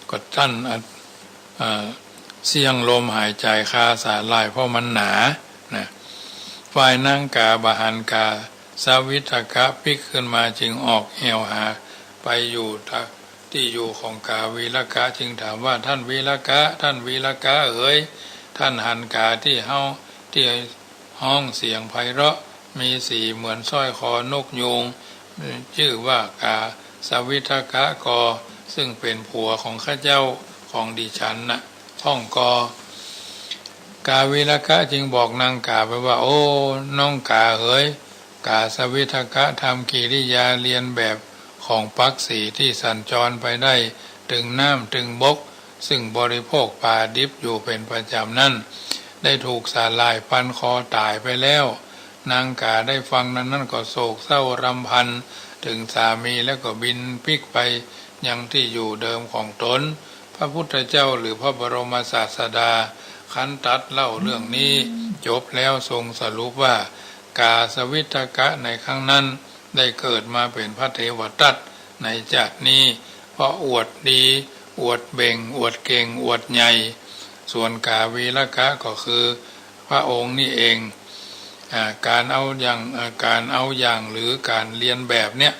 ก็ตัน อ่า เสี้ยงลมหายใจ๋คาสาหร่าย เพราะมันหนา นะ ฝ่ายนางก๋าบ่หันก๋าสวิทกะปิ๊กขึ้นมา จึงออกแอ่วหาไปอยู่ตะ ตี้อยู่ของก๋าวีรกะ จึงถามว่า ท่านวีรกะ ท่านวีรกะเอ๋ย ท่านหันก๋าตี้เฮา ตี้ฮ้องเสียงไพเราะ มีสีเหมือนสร้อยคอนกยูง จื้อว่ากาสวิทกะก่อ ซึ่งเป๋นผัวของข้าเจ้า ของดิฉันน่ะ พ่องก่อ กาวีรกะจึงบอกนางก๋าไปว่า โอ้ น้องก๋าเหย กาสวิทกะทำกิริยาเลียนแบบของปักษีตี้สัญจรไปได้ ตึงน้ำตึงบก ซึ่งบริโภคป๋าดิบอยู่เป๋นประจ๋ำนั้น ได้ถูกสาหร่ายฟันคอต๋ายไปแล้ว นางก๋าได้ฟังดังนั้นก็โศกเศร้ารำพันเถิงสามี แล้วก็บินปิ๊กไปยังตี้อยู่เดิมของต๋น พระพุทธเจ้าหรือพระบรมศาสดา ครั้นตรัสเล่าเรื่องนี้จบแล้วทรงสรุปว่า กาสวิทกะในครั้งนั้นได้เกิดมาเป๋นพระเทวทัตในจาตินี้ เพราะอวดดี อวดเบ่ง อวดเก่ง อวดใหญ่ ส่วนกาวีรกะก็คือพระองค์นี้เอง อ่า ก๋านเอาอย่าง อ่า ก๋านเอาอย่างหรือก๋านเลียนแบบเนี่ย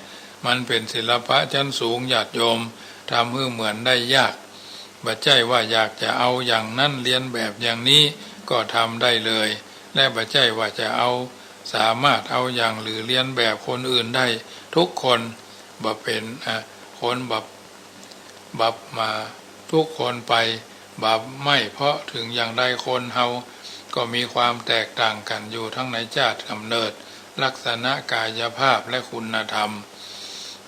มันเป๋นศิลปะชั้นสูง ญาติโยม ทำหื้อเหมือนได้ยาก บ่ใจ้ว่าอยากจะเอาอย่างนั้นเลียนแบบอย่างนี้ก็ทำได้เลย และบ่ใจ้ว่าจะเอา สามารถเอาอย่างหรือเลียนแบบคนอื่นได้ทุกคน บ่เป๋น อ่า คนบ่ บ่มาทุกคนไป บ่ไม่ เพราะถึงอย่างใดคนเฮาก็มีความแตกต่างกั๋นอยู่ทั้งในจาติกำเนิด ลักษณะกายภาพและคุณธรรม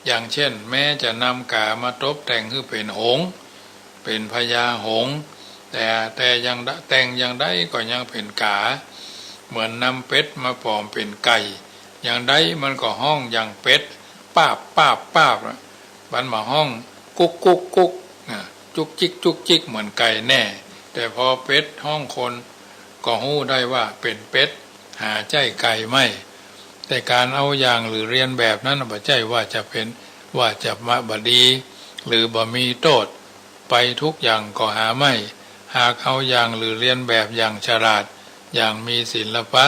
อย่างเช่น แม้จะนำก๋ามาตบแต่งหื้อเป๋นหงส์ เป๋นพญาหงส์ แต่ แต่อย่างใด แต่งอย่างใดก็ยังเป๋นก๋า เหมือนนำเป็ดมาปลอมเป๋นไก่ อย่างใดมันก็ฮ้องอย่างเป็ด ป๊าบ ป๊าบ ป๊าบ มันบ่ฮ้องกุ๊ก กุ๊ก กุ๊ก นะ จุกจิก จุกจิก เหมือนไก่แน่ แต่พอเป็ดฮ้องคน ก็ฮู้ได้ว่าเป๋นเป็ด หาใจ้ไก่ไม่ แต่ก๋านเอาอย่างหรือเลียนแบบนั้นบ่ใจ้ว่าจะเป๋น ว่าจะมาบ่ดี หรือบ่มีโต้ษ ไปทุกอย่างก็หาไม่ หากเอาอย่างหรือเลียนแบบอย่างฉลาด อย่างมีศิลปะ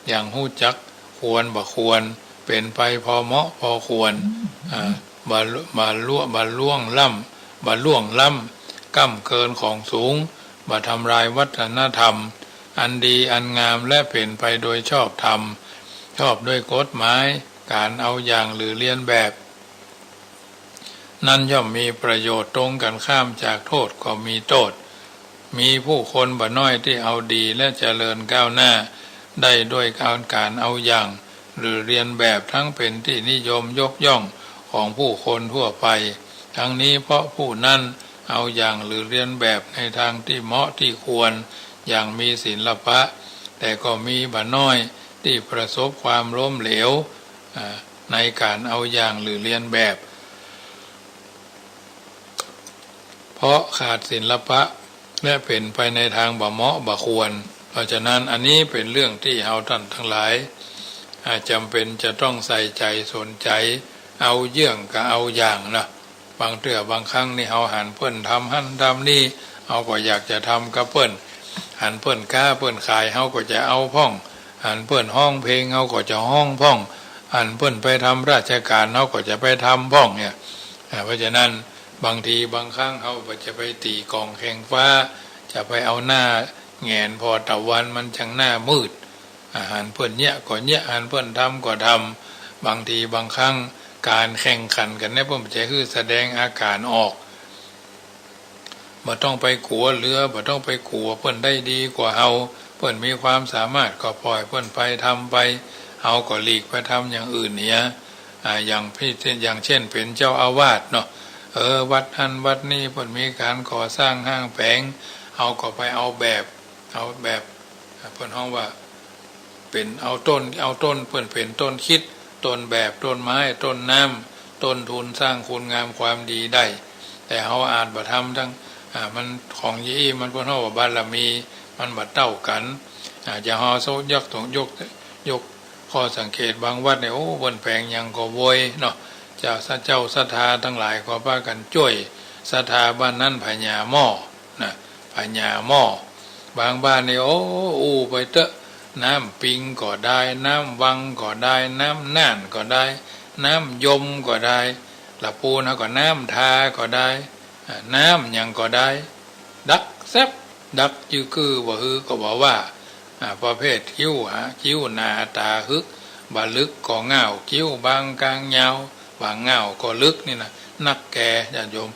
อย่างฮู้จักควรบ่ควร เป๋นไปพอเหมาะพอควร อ่า บ่ บ่ล่ว บ่ล่วงล้ำ บ่ล่วงล้ำ ก้ำเกินของสูง บ่ทำลายวัฒนธรรม อันดีอันงาม และเป๋นไปโดยชอบธรรม ชอบด้วยกฎหมาย ก๋านเอาอย่างหรือเลียนแบบ นั้นย่อมมีประโยชน์ ตรงกันข้ามจากโทษก็มีโต้ษ มีผู้คนบ่น้อยตี้เอาดีและเจริญก้าวหน้าได้ด้วยก๋านเอาอย่าง หรือเลียนแบบ ทั้งเป๋นตี้นิยมยกย่องของผู้คนทั่วไป ทั้งนี้เพราะผู้นั้น เอาอย่างหรือเลียนแบบในตางตี้เหมาะตี้ควรอย่างมีศิลปะ แต่ก็มีบ่น้อยตี้ประสบความล้มเหลว อ่า ในก๋านเอาอย่างหรือเลียนแบบ เพราะขาดศิลปะ และเป๋นไปในตางบ่เหมาะบ่ควร เพราะฉะนั้นอันนี้เป๋นเรื่องตี้เฮาต้านตังหลาย อ่า จ๋ำเป๋นจะต้องใส่ใจ๋สนใจ๋ เอาเยื่องกับเอาอย่างนะ บางเตื้อบางครั้งนี่เฮาหันเปิ้นทำหั้นทำนี่ เฮาก็อยากจะทำกับเปิ้น หันเปิ้นก๊าเปิ้นขาย เฮาก็จะเอาพ่อง หันเปิ้นฮ้องเพลง เฮาก็จะฮ้องพ่อง หันเปิ้นไปทำราชก๋าน เฮาก็จะไปทำพ่องเนี่ย อ่า เพราะฉะนั้นบางทีบางครั้งเฮาก็จะไปตี๋ก๋องแข่งฟ้า จะไปเอาหน้าแหงนผ่อตะวันมันจั้งหน้ามืด อ่า หันเปิ้นเยียะก็เยียะ หันเปิ้นทำก็ทำ บางทีบางครั้งก๋านแข่งขันกั๋นเนี่ยเปิ้นบ่ใจ้หื้อแสดงอาก๋านออก บ่ต้องไปกั๋วเหลือ บ่ต้องไปกั๋วเปิ้นได้ดีกว่าเฮา เปิ้นมีความสามารถก็ปล่อยเปิ้นไปทำไป เฮาก็หลีกไปทำอย่างอื่นเหีย อ่า อย่างพี่ อย่างเจ้นเป๋นเจ้าอาวาสเนาะ เออ วัดหั้นวัดนี่เปิ้นมีก๋านก่อสร้างห้างแป๋ง เฮาก็ไปเอาแบบ เอาแบบ เปิ้นฮ้องว่า เป๋นเอาต้น เอาต้น เปิ้นเป๋นต้นคิด ต้นแบบ ต้นไม้ ต้นน้ำ ต้นทุนสร้างคุณงามความดีได้ แต่เฮาอาจบ่ทำตัง อ่า มันของยี่อี้มันเปิ้นฮ้องว่าบารมี มันบ่เต้ากั๋น อ่า จะเฮาโซะยกตรง ยก ยกข้อสังเกตบางวัดเนี่ย โอ้ เปิ้นแผงหยังก็โวยเนาะ เจ้า เจ้าศรัทธาตังหลายก็ปากั๋นจ้วยศรัทธาบ้านนั้นผญาหม้อ นะ ผญาหม้อ บางบ้านนี่ โอ้ อู้ไปเต๊อะ น้ำปิงก็ได้ น้ำวังก็ได้ น้ำน่านก็ได้ น้ำยมก็ได้ ละปูนเฮาก็น้ำทาก็ได้ อ่า น้ำหยังก็ได้ ดักแซบ ดักจื้อกื้อบ่หื้อก็บ่ว่า อ่า ประเภทคิ้วหา คิ้วหนาต๋าฮึก บ่ลึกก็ง่าว คิ้วบางกลางยาว บ่าง่าวก็ลึกนี่นะ นักแก่ญาติโยม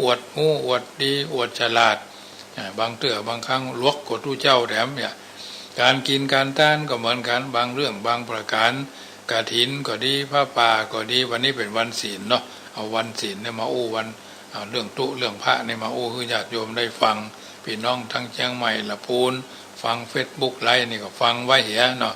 อวดฮู้อวดดี อวดฉลาด อ่า บางเตื้อบางครั้งหลวกกว่าตุ๊เจ้าแถมเนี่ย ก๋านกิ๋นก๋านตานก็เหมือนกั๋น บางเรื่องบางประก๋าน กฐินก็ดี ผ้าป่าก็ดี วันนี้เป๋นวันศีลเนาะ เอาวันศีลเนี่ยมาอู้วัน เอาเรื่องตุ๊เรื่องพระเนี่ยมาอู้หื้อญาติโยมได้ฟัง ปี้น้องตังเจียงใหม่ ละปูน ฟังเฟซบุ๊กไลฟ์นี่ก็ฟังไว้เหียเนาะ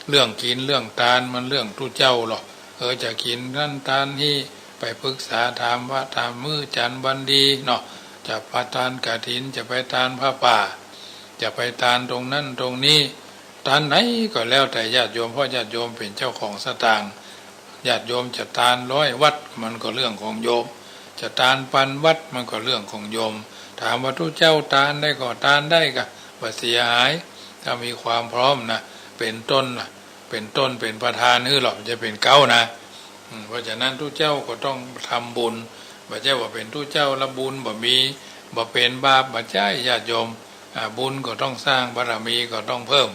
เรื่องกิ๋นเรื่องตานมันเรื่องตุ๊เจ้าหรอก เออ จะกิ๋นหั้นตานฮี้ ไปปรึกษาถามพระถามมื้อจันทร์วันดีเนาะ จะไปตานกฐิน จะไปตานผ้าป่า จะไปตานตรงนั้นตรงนี้ ตานไหนก็แล้วแต่ญาติโยม เพราะญาติโยมเป๋นเจ้าของสตางค์ ญาติโยมจะตานร้อยวัด มันก็เรื่องของโยม จะตานปันวัด มันก็เรื่องของโยม ถามว่าตุ๊เจ้าตานได้ก็ตานได้กา บ่เสียหาย ถ้ามีความพร้อมนะ เป๋นต้นนะ เป๋นต้นเป๋นประธานหื้อหรอก จะเป๋นเก๊านะ อืม เพราะฉะนั้นตุ๊เจ้าก็ต้องทำบุญ บ่ใจ้ว่าเป๋นตุ๊เจ้าละบุญบ่มี บ่เป๋นบาป บ่ใจ้ญาติโยม อ่า บุญก็ต้องสร้าง บารมีก็ต้องเพิ่ม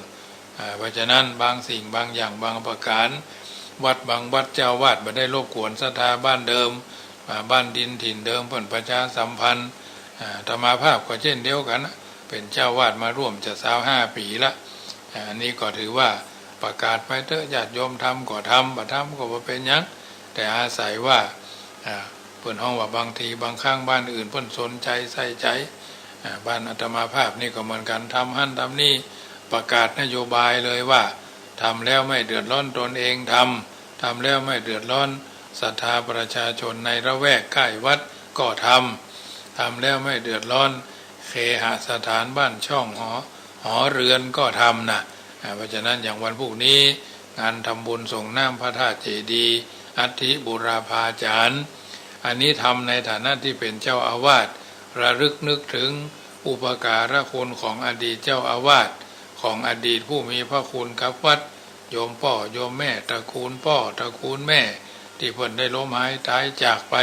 อ่า เพราะฉะนั้นบางสิ่งบางอย่างบางประก๋าน วัดบางวัดเจ้าอาวาสบ่ได้รบกวนศรัทธาบ้านเดิม อ่า บ้านดินถิ่นเดิมเปิ้นประชาสัมพันธ์ อ่า อาตมาภาพก็เช่นเดียวกั๋นนะ เป๋นเจ้าอาวาสมาร่วมจะซาวห้าปี๋ละ อ่า อันนี้ก็ถือว่าประกาศไปเต๊อะ ญาติโยมทำก็ทำ บ่ทำก็บ่เป๋นหยัง แต่อาศัยว่า อ่า เปิ้นฮ้องว่าบางทีบางครั้งบ้านอื่นเปิ้นสนใจ๋ใส่ใจ๋ อ่า บ้านอาตมาภาพนี่ก็เหมือนกั๋น ทำหั้นทำนี่ ประกาศนโยบายเลยว่า ทำแล้วไม่เดือดร้อนตนเอง ทำ ทำแล้วไม่เดือดร้อนศรัทธาประชาชนในละแวกใก้วัดก็ทำ ทำแล้วไม่เดือดร้อนเคหสถานบ้านช่องหอ หอเรือนก็ทำนะ อ่า เพราะฉะนั้นอย่างวันพูกนี้ งานทำบุญส่งน้ำพระธาตุเจดีย์ อัฐิบูรพาจารย์ อันนี้ทำในฐานะตี้เป๋นเจ้าอาวาส ระลึกนึกถึงอุปการะคุณของอดีตเจ้าอาวาส ของอดีตผู้มีพระคุณกับวัด โยมป้อโยมแม่ ตระกูลป้อตระกูลแม่ ตี้เปิ้นได้ล้มหายต๋ายจากไป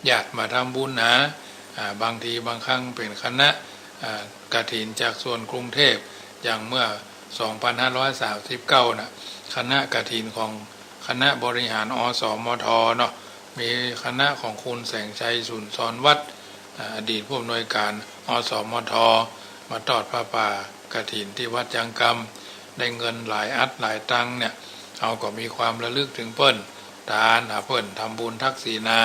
ญาติมาทำบุญหา อ่า บางทีบางครั้งเป๋นคณะ อ่า กฐินจากส่วนกรุงเทพฯ อย่างเมื่อสองพันห้าร้อยสามสิบเก้าน่ะ คณะกฐินของคณะบริหาร อสมท เนาะ มีคณะของคุณแสงชัย สุนทรวัฒน์ อ่า อดีตผู้อำนวยการ อสมท มาทอดผ้าป่ากฐินตี้วัดจางกำ ได้เงินหลายอัดหลายตังค์เนี่ย เฮาก็มีความระลึกถึงเปิ้น ตานหาเปิ้น ทำบุญทักษิณา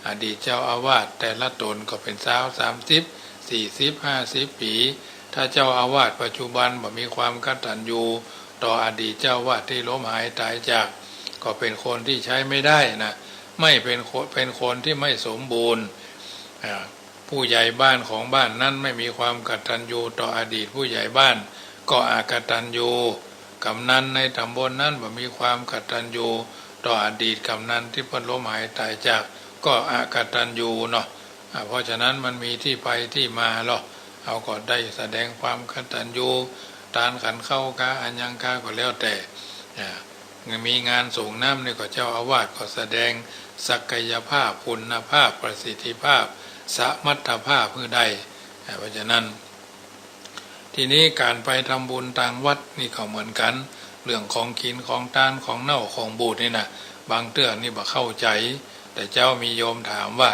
อดีตเจ้าอาวาสแต่ละต๋นก็เป๋นสาวสามสิบ สี่สิบ ห้าสิบปี๋ ถ้าเจ้าอาวาสปัจจุบันบ่มีความกตัญญูต่ออดีตเจ้าอาวาสตี้ล้มหายต๋ายจาก ก็เป๋นคนตี้ใจ๊ไม่ได้นะ ไม่เป๋นคน เป๋นคนตี้ไม่สมบูรณ์ อ่า ผู้ใหญ่บ้านของบ้านนั้นไม่มีความกตัญญูต่ออดีตผู้ใหญ่บ้าน ก็อกตัญญู กำนันในต๋ำบลนั้นบ่มีความกตัญญูต่ออดีตกำนันตี้เปิ้นล้มหายต๋ายจาก ก็อกตัญญูเนาะ อ่า เพราะฉะนั้นมันมีตี้ไปตี้มาเนาะ เฮาก็ได้แสดงความกตัญญู ตานขันข้าวกาอะหยังกาก็แล้วแต่ อ่า มีงานสรงน้ำนี่ก็เจ้าอาวาสก็แสดงศักยภาพ คุณภาพ ประสิทธิภาพ สมรรถภาพหื้อได้ อ่า เพราะฉะนั้น ทีนี้ก๋านไปทำบุญตางวัดนี่ก็เหมือนกั๋น เรื่องของกิ๋น ของตาน ของเน่า ของบูดนี่นะ บางเตื้อนี่บ่เข้าใจ๋ แต่เจ้ามีโยมถามว่า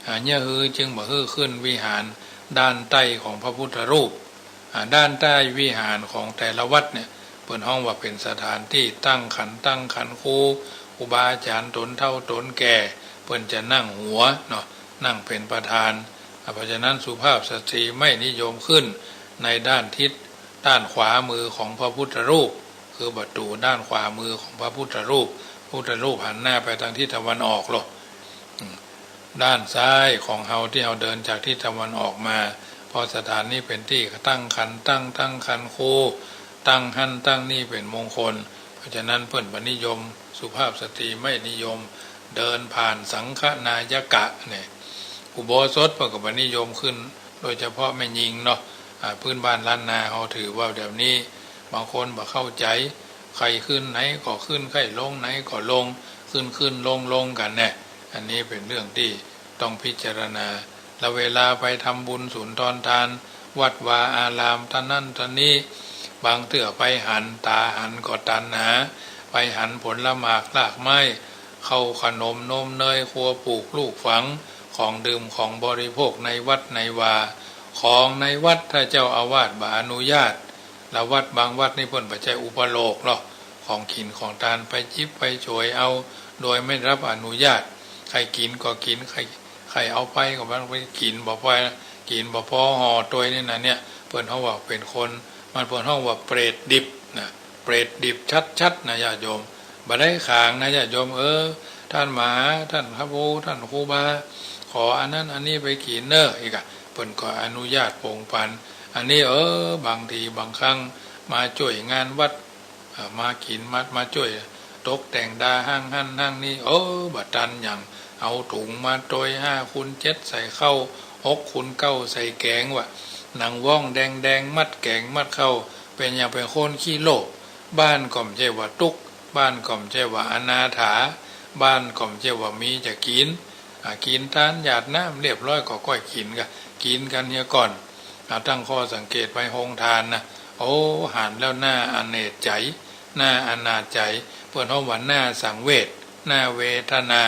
อ่า เยียะหื้อจึงบ่หื้อขึ้นวิหารด้านใต้ของพระพุทธรูป อ่า ด้านใต้วิหารของแต่ละวัดเนี่ย เปิ้นฮ้องว่าเป๋นสถานตี้ตั้งขัน ตั้งขันครู ครูบาอาจ๋ารย์ต๋นเฒ่าต๋นแก่ เปิ้นจะนั่งหัวเนาะ นั่งเป๋นประธาน อ่า เพราะฉะนั้นสุภาพสตรีไม่นิยมขึ้นในด้านทิศ ด้านขวามือของพระพุทธรูป คือประตู๋ด้านขวามือของพระพุทธรูป พุทธรูปหันหน้าไปตางทิศตะวันออกเนาะ อืม ด้านซ้ายของเฮาตี้เฮาเดินจากทิศตะวันออกมา เพราะสถานนี้เป๋นตี้ตั้งขัน ตั้ง ตั้งขันครู ตั้งหั้นตั้งนี่เป๋นมงคล เพราะฉะนั้นเปิ้นบ่นิยม สุภาพสตรีไม่นิยมเดินผ่านสังฆนายกะเนี่ย อุโบสถเปิ้นก็บ่นิยมขึ้น โดยเฉพาะแม่ญิงเนาะ อ่า พื้นบ้านล้านนาเฮาถือว่าแบบนี้ บางคนบ่เข้าใจ๋ ใค่ขึ้นไหนก็ขึ้น ใค่ลงไหนก็ลง ขึ้นขึ้นลงลงกั๋นแน่ อันนี้เป๋นเรื่องตี้ต้องพิจารณา แล้วเวลาไปทำบุญสุนทรทาน วัดวาอารามตานนั้นตานนี้ บางเตื้อไปหัน ต๋าหันก็ตันหา ไปหันผลหมากรากไม้ ข้าวขนมนมเนย ครัวปลูกลูกฝัง ของดื่มของบริโภคในวัดในวา ของในวัดถ้าเจ้าอาวาสบ่อนุญาต ละวัดบางวัดนี่เปิ้นบ่ใจ้อุปโลกเนาะ ของกิ๋นของตานไปจิบไปโฉยเอา โดยไม่รับอนุญาต ใค่กิ๋นก็กิ๋น ใค่ ใค่เอาไปก็มันไปกิ๋นบ่ปอ กิ๋นบ่ปอห่อตวยนี่นะเนี่ย เปิ้นฮ้องว่าเป๋นคน มันเปิ้นฮ้องว่าเปรตดิบนะ เปรตดิบชัดๆ นะญาติโยม บ่ได้ขลังนะญาติโยม เออ ต้านมหา ต้านพระครู ต้านครูบา ขออันนั้นอันนี้ไปกิ๋นเน่อ อีกอะ เปิ้นก็อนุญาตปงปัน อันนี้ เออ บางทีบางครั้งมาจ้วยงานวัด อ่า มากิ๋น มา มาจ้วยตกแต่งดาห้างหั้นห้างนี่ เออ บ่ตันหยัง เอาถุงมาตวย ห้าคูณเจ็ดใส่ข้าว หกคูณเก้าใส่แก๋ง ว่าหนังว้องแดงๆ มัดแก๋งมัดข้าว เป๋นหยัง เป๋นคนขี้โลภ บ้านก็บ่ใจ้ว่าตุ๊กข์ บ้านก็บ่ใจ้ว่าอนาถา บ้านก็บ่ใจ้ว่ามีจะกิ๋น อ่า กิ๋นตานหยาดน้ำเรียบร้อยก็ก้อยกิ๋นกะ กิ๋นกั๋นเหียก่อน อ่า ตั้งข้อสังเกตไปโฮงตานนะ โอ้ หันแล้วน่าอเนจใจ๋ น่าอนาถใจ๋ เปิ้นฮ้องว่าน่าสังเวช น่าเวทนา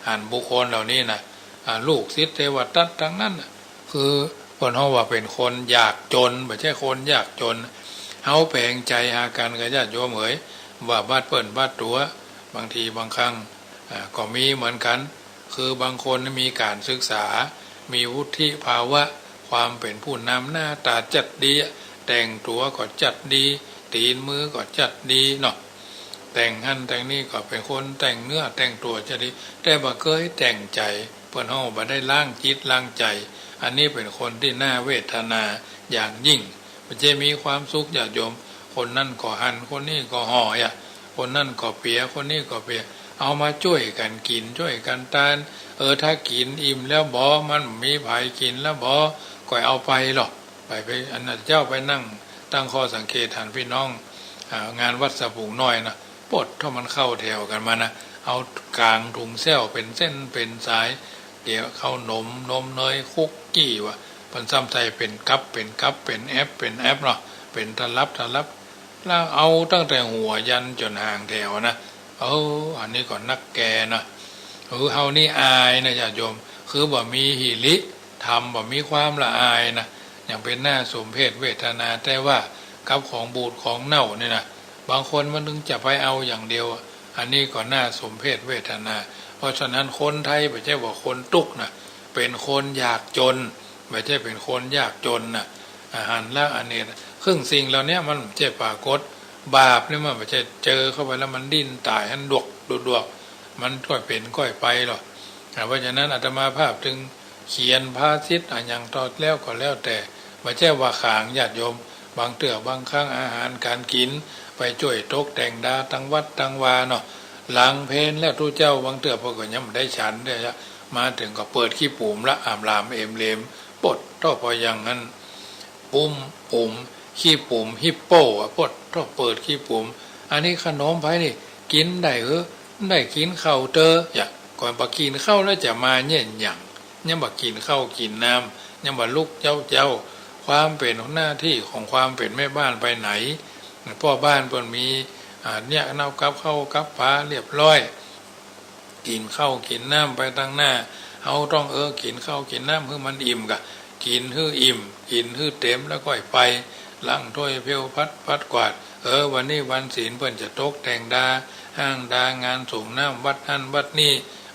หันบุคคลเหล่านี้นะ อ่า ลูกศิษย์เทวทัตตังนั้นน่ะ คือเปิ้นฮ้องว่าเป๋นคนยากจ๋น บ่ใจ้คนยากจ๋น เฮาแป๋งใจ๋หากั๋นก่อญาติโยมเหย ว่าบาดเปิ้นบาดตั๋ว บางทีบางครั้ง อ่า ก็มีเหมือนกั๋น คือบางคนมีก๋านศึกษา มีวุฒิภาวะ ความเป๋นผู้นำ หน้าต๋าจัดดี แต่งตั๋วก็จัดดี ตี๋นมือก็จัดดีเนาะ แต่งหั้นแต่งนี่ก็เป๋นคนแต่งเนื้อแต่งตั๋วจัดดี แต่บ่เกยแต่งใจ๋ เปิ้นฮ้องบ่ได้ล้างจิตล้างใจ๋ อันนี้เป๋นคนตี้น่าเวทนาอย่างยิ่ง บ่ใจ้มีความสุขญาติโยม คนนั้นก็หัน คนนี้ก็ห่ออะ คนนั้นก็เปีย คนนี้ก็เปีย เอามาจ้วยกั๋นกิ๋น จ้วยกั๋นตาน เออ ถ้ากิ๋นอิ่มแล้วบ่ มันบ่มีใผกิ๋นแล้วบ่ ก็เอาไปลอ ไป ไป อันนั้นเจ้าไปนั่งตั้งข้อสังเกตหันพี่น้อง อ่า งานวัดสะพุงน้อยนะ ปดเท่ามันเข้าแถวกั๋นมานะ เอาก๋างถุงแส้วเป๋นเส้นเป๋นสาย เกี๊ยว ข้าวหนม นมเนย คุกกี้ ว่าเปิ้นซ้ำใส่เป๋นกับ เป๋นกับ เป๋นแอบ เป๋นแอบเนาะ เป๋นตลับ ตลับ แล้วเอาตั้งแต่หัวยันจ๋นหางแถวนะ เออ อันนี้ก็นักแก่นะ เออ เฮานี่อายนะญาติโยม คือบ่มีหิริ ธรรม บ่มีความละอายนะ ยังเป๋นหน้าสมเพชเวทนา แต่ว่ากับของบูดของเน่านี่นะ บางคนมันนึงจะไปเอาอย่างเดียวอะ อันนี้ก็น่าสมเพชเวทนา เพราะฉะนั้นคนไทยบ่ใจ้ว่าคนตุ๊กนะ เป๋นคนยากจ๋น บ่ใจ้เป๋นคนยากจ๋นนะ อาหารละอันนี้นะ เคิ่งสิ่งเหล่านี้มันบ่ใจ้ปรากฏ บาปนี่มันบ่ใจ้เจอเข้าไปแล้วมันดิ้นต๋ายหั้นดวกดวก มันก้อยเป๋นก้อยไปหรอก อ่า เพราะฉะนั้นอาตมาภาพจึงเขียนภาษิตอะหยังต่อแล้วก็แล้วแต่ บ่ใจ้ว่าขลังญาติโยม บางเตื้อบางครั้งอาหารก๋านกิ๋น ไปจ้วยตกแต่งดาตังวัดตังวาเนาะ หลังเพลแล้วตุ๊เจ้า บางเตื้อเปิ้นก็ยังบ่ได้ฉันเตื้อ มาเถิงก็เปิดขี้ปุ๋มละ อำลามเอมเลม โป๊ดโธ่ ปอยังหั้น ปุ๋ม ปุ๋ม ขี้ปุ๋ม ฮิปโปอะ โป๊ดโธ่ เปิดขี้ปุ๋ม อันนี้ขนมใผนี่ กิ๋นได้เหอะ ได้กิ๋นข้าวเต๊อะ อย่า ก่อนบ่กิ๋นข้าวแล้วจะมาเยียะหยัง ยังบ่กิ๋นข้าวกิ๋นน้ำ ยังบ่ลุกเจ๊าเจ๊า ความเป๋นหน้าตี้ของความเป๋นแม่บ้านไปไหน พ่อบ้านเปิ้นมี อ่า เนี่ย เนากับข้าวกับป๋าเรียบร้อย กิ๋นข้าวกิ๋นน้ำไปตังหน้า เฮาต้อง เออ กิ๋นข้าวกิ๋นน้ำหื้อมันอิ่มก่ะ กิ๋นหื้ออิ่ม กิ๋นหื้อเต๋มแล้วก้อยไป ล้างถ้วยเพลพัด ปัดกวาด เออ วันนี้วันศีลเปิ้นจะตกแต่งดา ห้างดางานสงน้ำวัดหั้นวัดนี่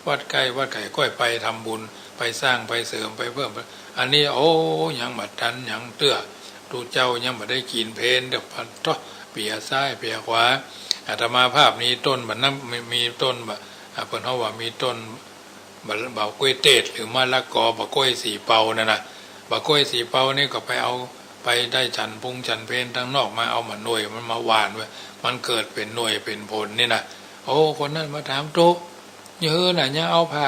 วัดใก้วัดไก๋ ก้อยไปทำบุญ ไปสร้างไปเสริมไปเพิ่ม อันนี้ โอ้ ยังบ่ตันหยังเตื้อ ตุ๊เจ้ายังบ่ได้กิ๋นเพลเตื้อ ปัดโธ่ เปียซ้ายเปียขวา อาตมาภาพนี้ต้นบ่าน้ำ มี มีต้นบ่า อ่า เปิ้นเฮาว่ามีต้น บ่า บ่ากล้วยเตดหรือมะละกอ บ่ากล้วยสีเปานั่นน่ะ บ่ากล้วยสีเปานี่ก็ไปเอา ไปได้ฉันพุงฉันเพลตังนอกมา เอามาหน่วยมันมาหว่านไว้ มันเกิดเป๋นหน่วยเป๋นผลนี่น่ะ โอ้ คนนั้นมาถามตุ๊ เย้อน่ะ ยังเอาผ้า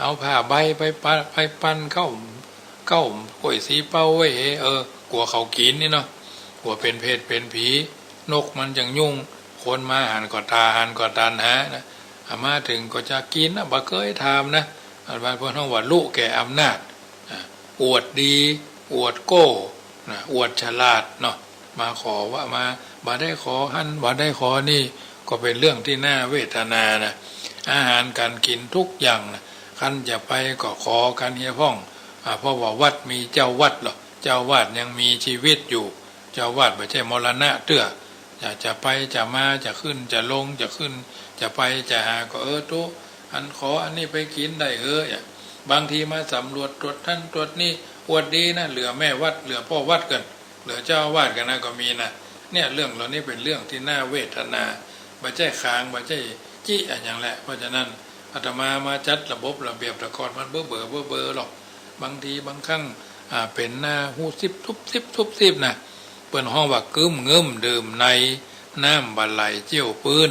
เอาผ้าใบไปปะ ไปปั่นเข้า เข้ากล้วยสีเปาไว้เห เออ กั๋วเขากิ๋นนี่เนาะ กั๋วเป๋นเพชเป๋นผี นกมันจั่งยุ่ง คนมาหันก็ตา หันก็ตันหานะ อา มาเถิงก็จะกิ๋นนะ บ่เกยถามนะ อันว่าเปิ้นฮ้องว่าลุแก่อำนาจ อ่ะ อวดดี อวดโก้ นะ อวดฉลาดเนาะ มาขอว่ามา บ่ได้ขอหั้น บ่ได้ขอนี่ ก็เป๋นเรื่องตี้น่าเวทนานะ อาหารก๋านกิ๋นกู้อย่างนะ คันจะไปก็ขอกั๋นเหียพ่อง อ่า เพราะว่าวัดมีเจ้าวัดเนาะ เจ้าวัดยังมีจีวิตอยู่ เจ้าวัดบ่ใจ้มรณะเตื้อ จะ จะไปจะมา จะขึ้นจะลง จะขึ้นจะไปจะหา ก็ เออ ตุ๊ อันขออันนี้ไปกิ๋นได้เหอะ บางทีมาสำรวจตรวจหั้นตรวจนี่ อวดดีนะ เหลือแม่วัด เหลือป้อวัดกั๋น เหลือเจ้าอาวาสกั๋นนะ ก็มีนะ เนี่ย เรื่องเหล่านี้เป๋นเรื่องตี้น่าเวทนา บ่ใจ้ขลัง บ่ใจ้จิอะหยังแหละ เพราะฉะนั้นอาตมามาจัดระบบระเบียบตะกอนมันเบ้อเบ้อเบ้อเบ้อหรอก บางทีบางครั้ง อ่า เป๋นหน้าฮู้ซิบทุบซิบทุบซิบนะ เปิ้นฮ้องว่ากึ้มงึ้มดื่มใน น้ำบ่ไหลเจี้ยวปื๊น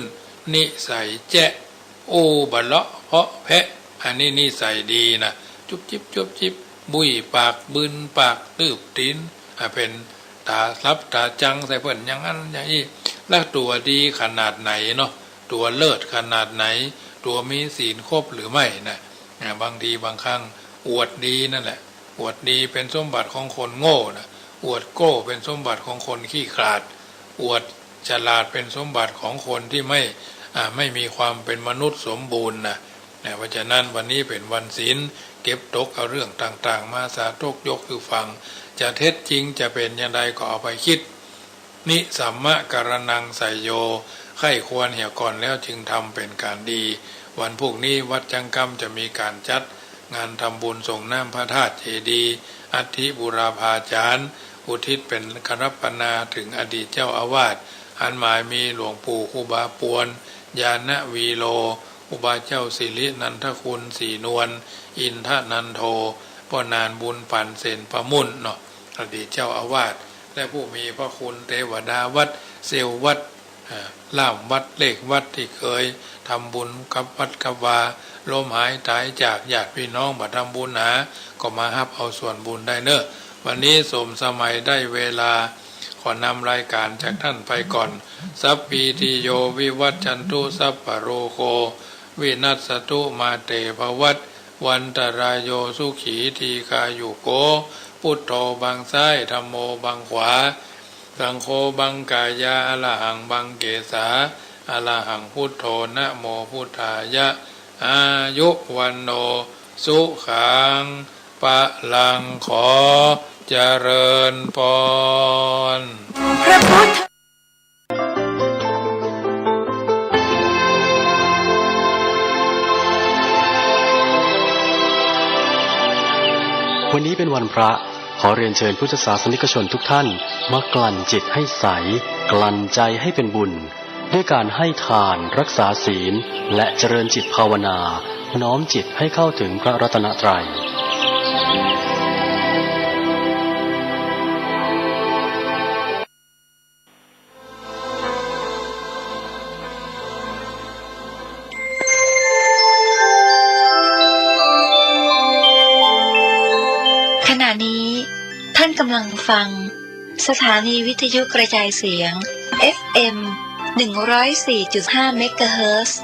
นิสัยแจ๊ะ อู้บ่เลาะเพาะแพะ อันนี้นิสัยดีนะ จุบจิบจุบจิบ บุ้ยปาก บึนปาก ตืบตี๋น อ่ะ เป๋นต๋าหลับต๋าจังใส่เปิ้นอย่างนั้นอย่างอี้ แล้วตั๋วดีขนาดไหนเนาะ ตั๋วเลิศขนาดไหน ตั๋วมีศีลครบหรือไม่นะ อ่ะ บางทีบางครั้งอวดดีนั่นแหละ อวดดีเป๋นสมบัติของคนโง่นะ อวดโก้เป๋นสมบัติของคนขี้ขลาด อวดฉลาดเป๋นสมบัติของคนตี้ไม่ อ่า ไม่มีความเป๋นมนุษย์สมบูรณ์นะ นะ เพราะฉะนั้นวันนี้เป๋นวันศีล เก็บตกเอาเรื่องต่างๆ มาสาธกยกหื้อฟัง จะเท็จจริงจะเป๋นอย่างใดก็เอาไปคิด นิสัมมะกรณังไสยโย ใคร่ควรเหียก่อนแล้วจึงทำเป๋นก๋านดี วันพูกนี้วัดจังกำจะมีก๋านจัดงานทำบุญส่งน้ำพระธาตุเจดีย์ อัฐิบูรพาจารย์ อุทิศเป๋นอารัธนาเถิงอดีตเจ้าอาวาส อันหมายมีหลวงปู่ครูบาปวน ญาณวีโร ครูบาเจ้าสิรินันทคุณ ศรีนวล อินทนันโท ป้อหนานบุญปั๋น เสนประมุ่นเนาะ อดีตเจ้าอาวาส และผู้มีพระคุณเตวดาวัด เซลล์วัด อ่า ล่ามวัด เลขวัดตี้เกยทำบุญกับวัดกับวา ล้มหายต๋ายจาก ญาติพี่น้องบ่ทำบุญหา ก็มาฮับเอาส่วนบุญได้เน้อ วันนี้สมสมัยได้เวลา ขอนำรายก๋านจากต้านไปก่อน สัพพีติโยวิวัชชันตุ สัพพะโรโควินัสสตุ มาเตภวัตวันตะรายโย สุขีทีฆายุโก พุทโธบังซ้าย ธัมโมบังขวา สังโฆบังกายา อะระหังบังเกสา อะระหังพุทโธ นะโมพุทธายะ อายุวัณโณ สุขัง พลัง ขอเจริญพร พระพุทธ วันนี้เป็นวันพระ ขอเรียนเชิญพุทธศาสนิกชนทุกท่าน มากลั่นจิตให้ใส กลั่นใจให้เป็นบุญ ด้วยการให้ทาน รักษาศีล และเจริญจิตภาวนา น้อมจิตให้เข้าถึงพระรัตนตรัย ขณะนี้ท่านกำลังฟังสถานีวิทยุกระจายเสียง เอฟเอ็ม หนึ่งร้อยสี่จุดห้า เมกะเฮิรตซ์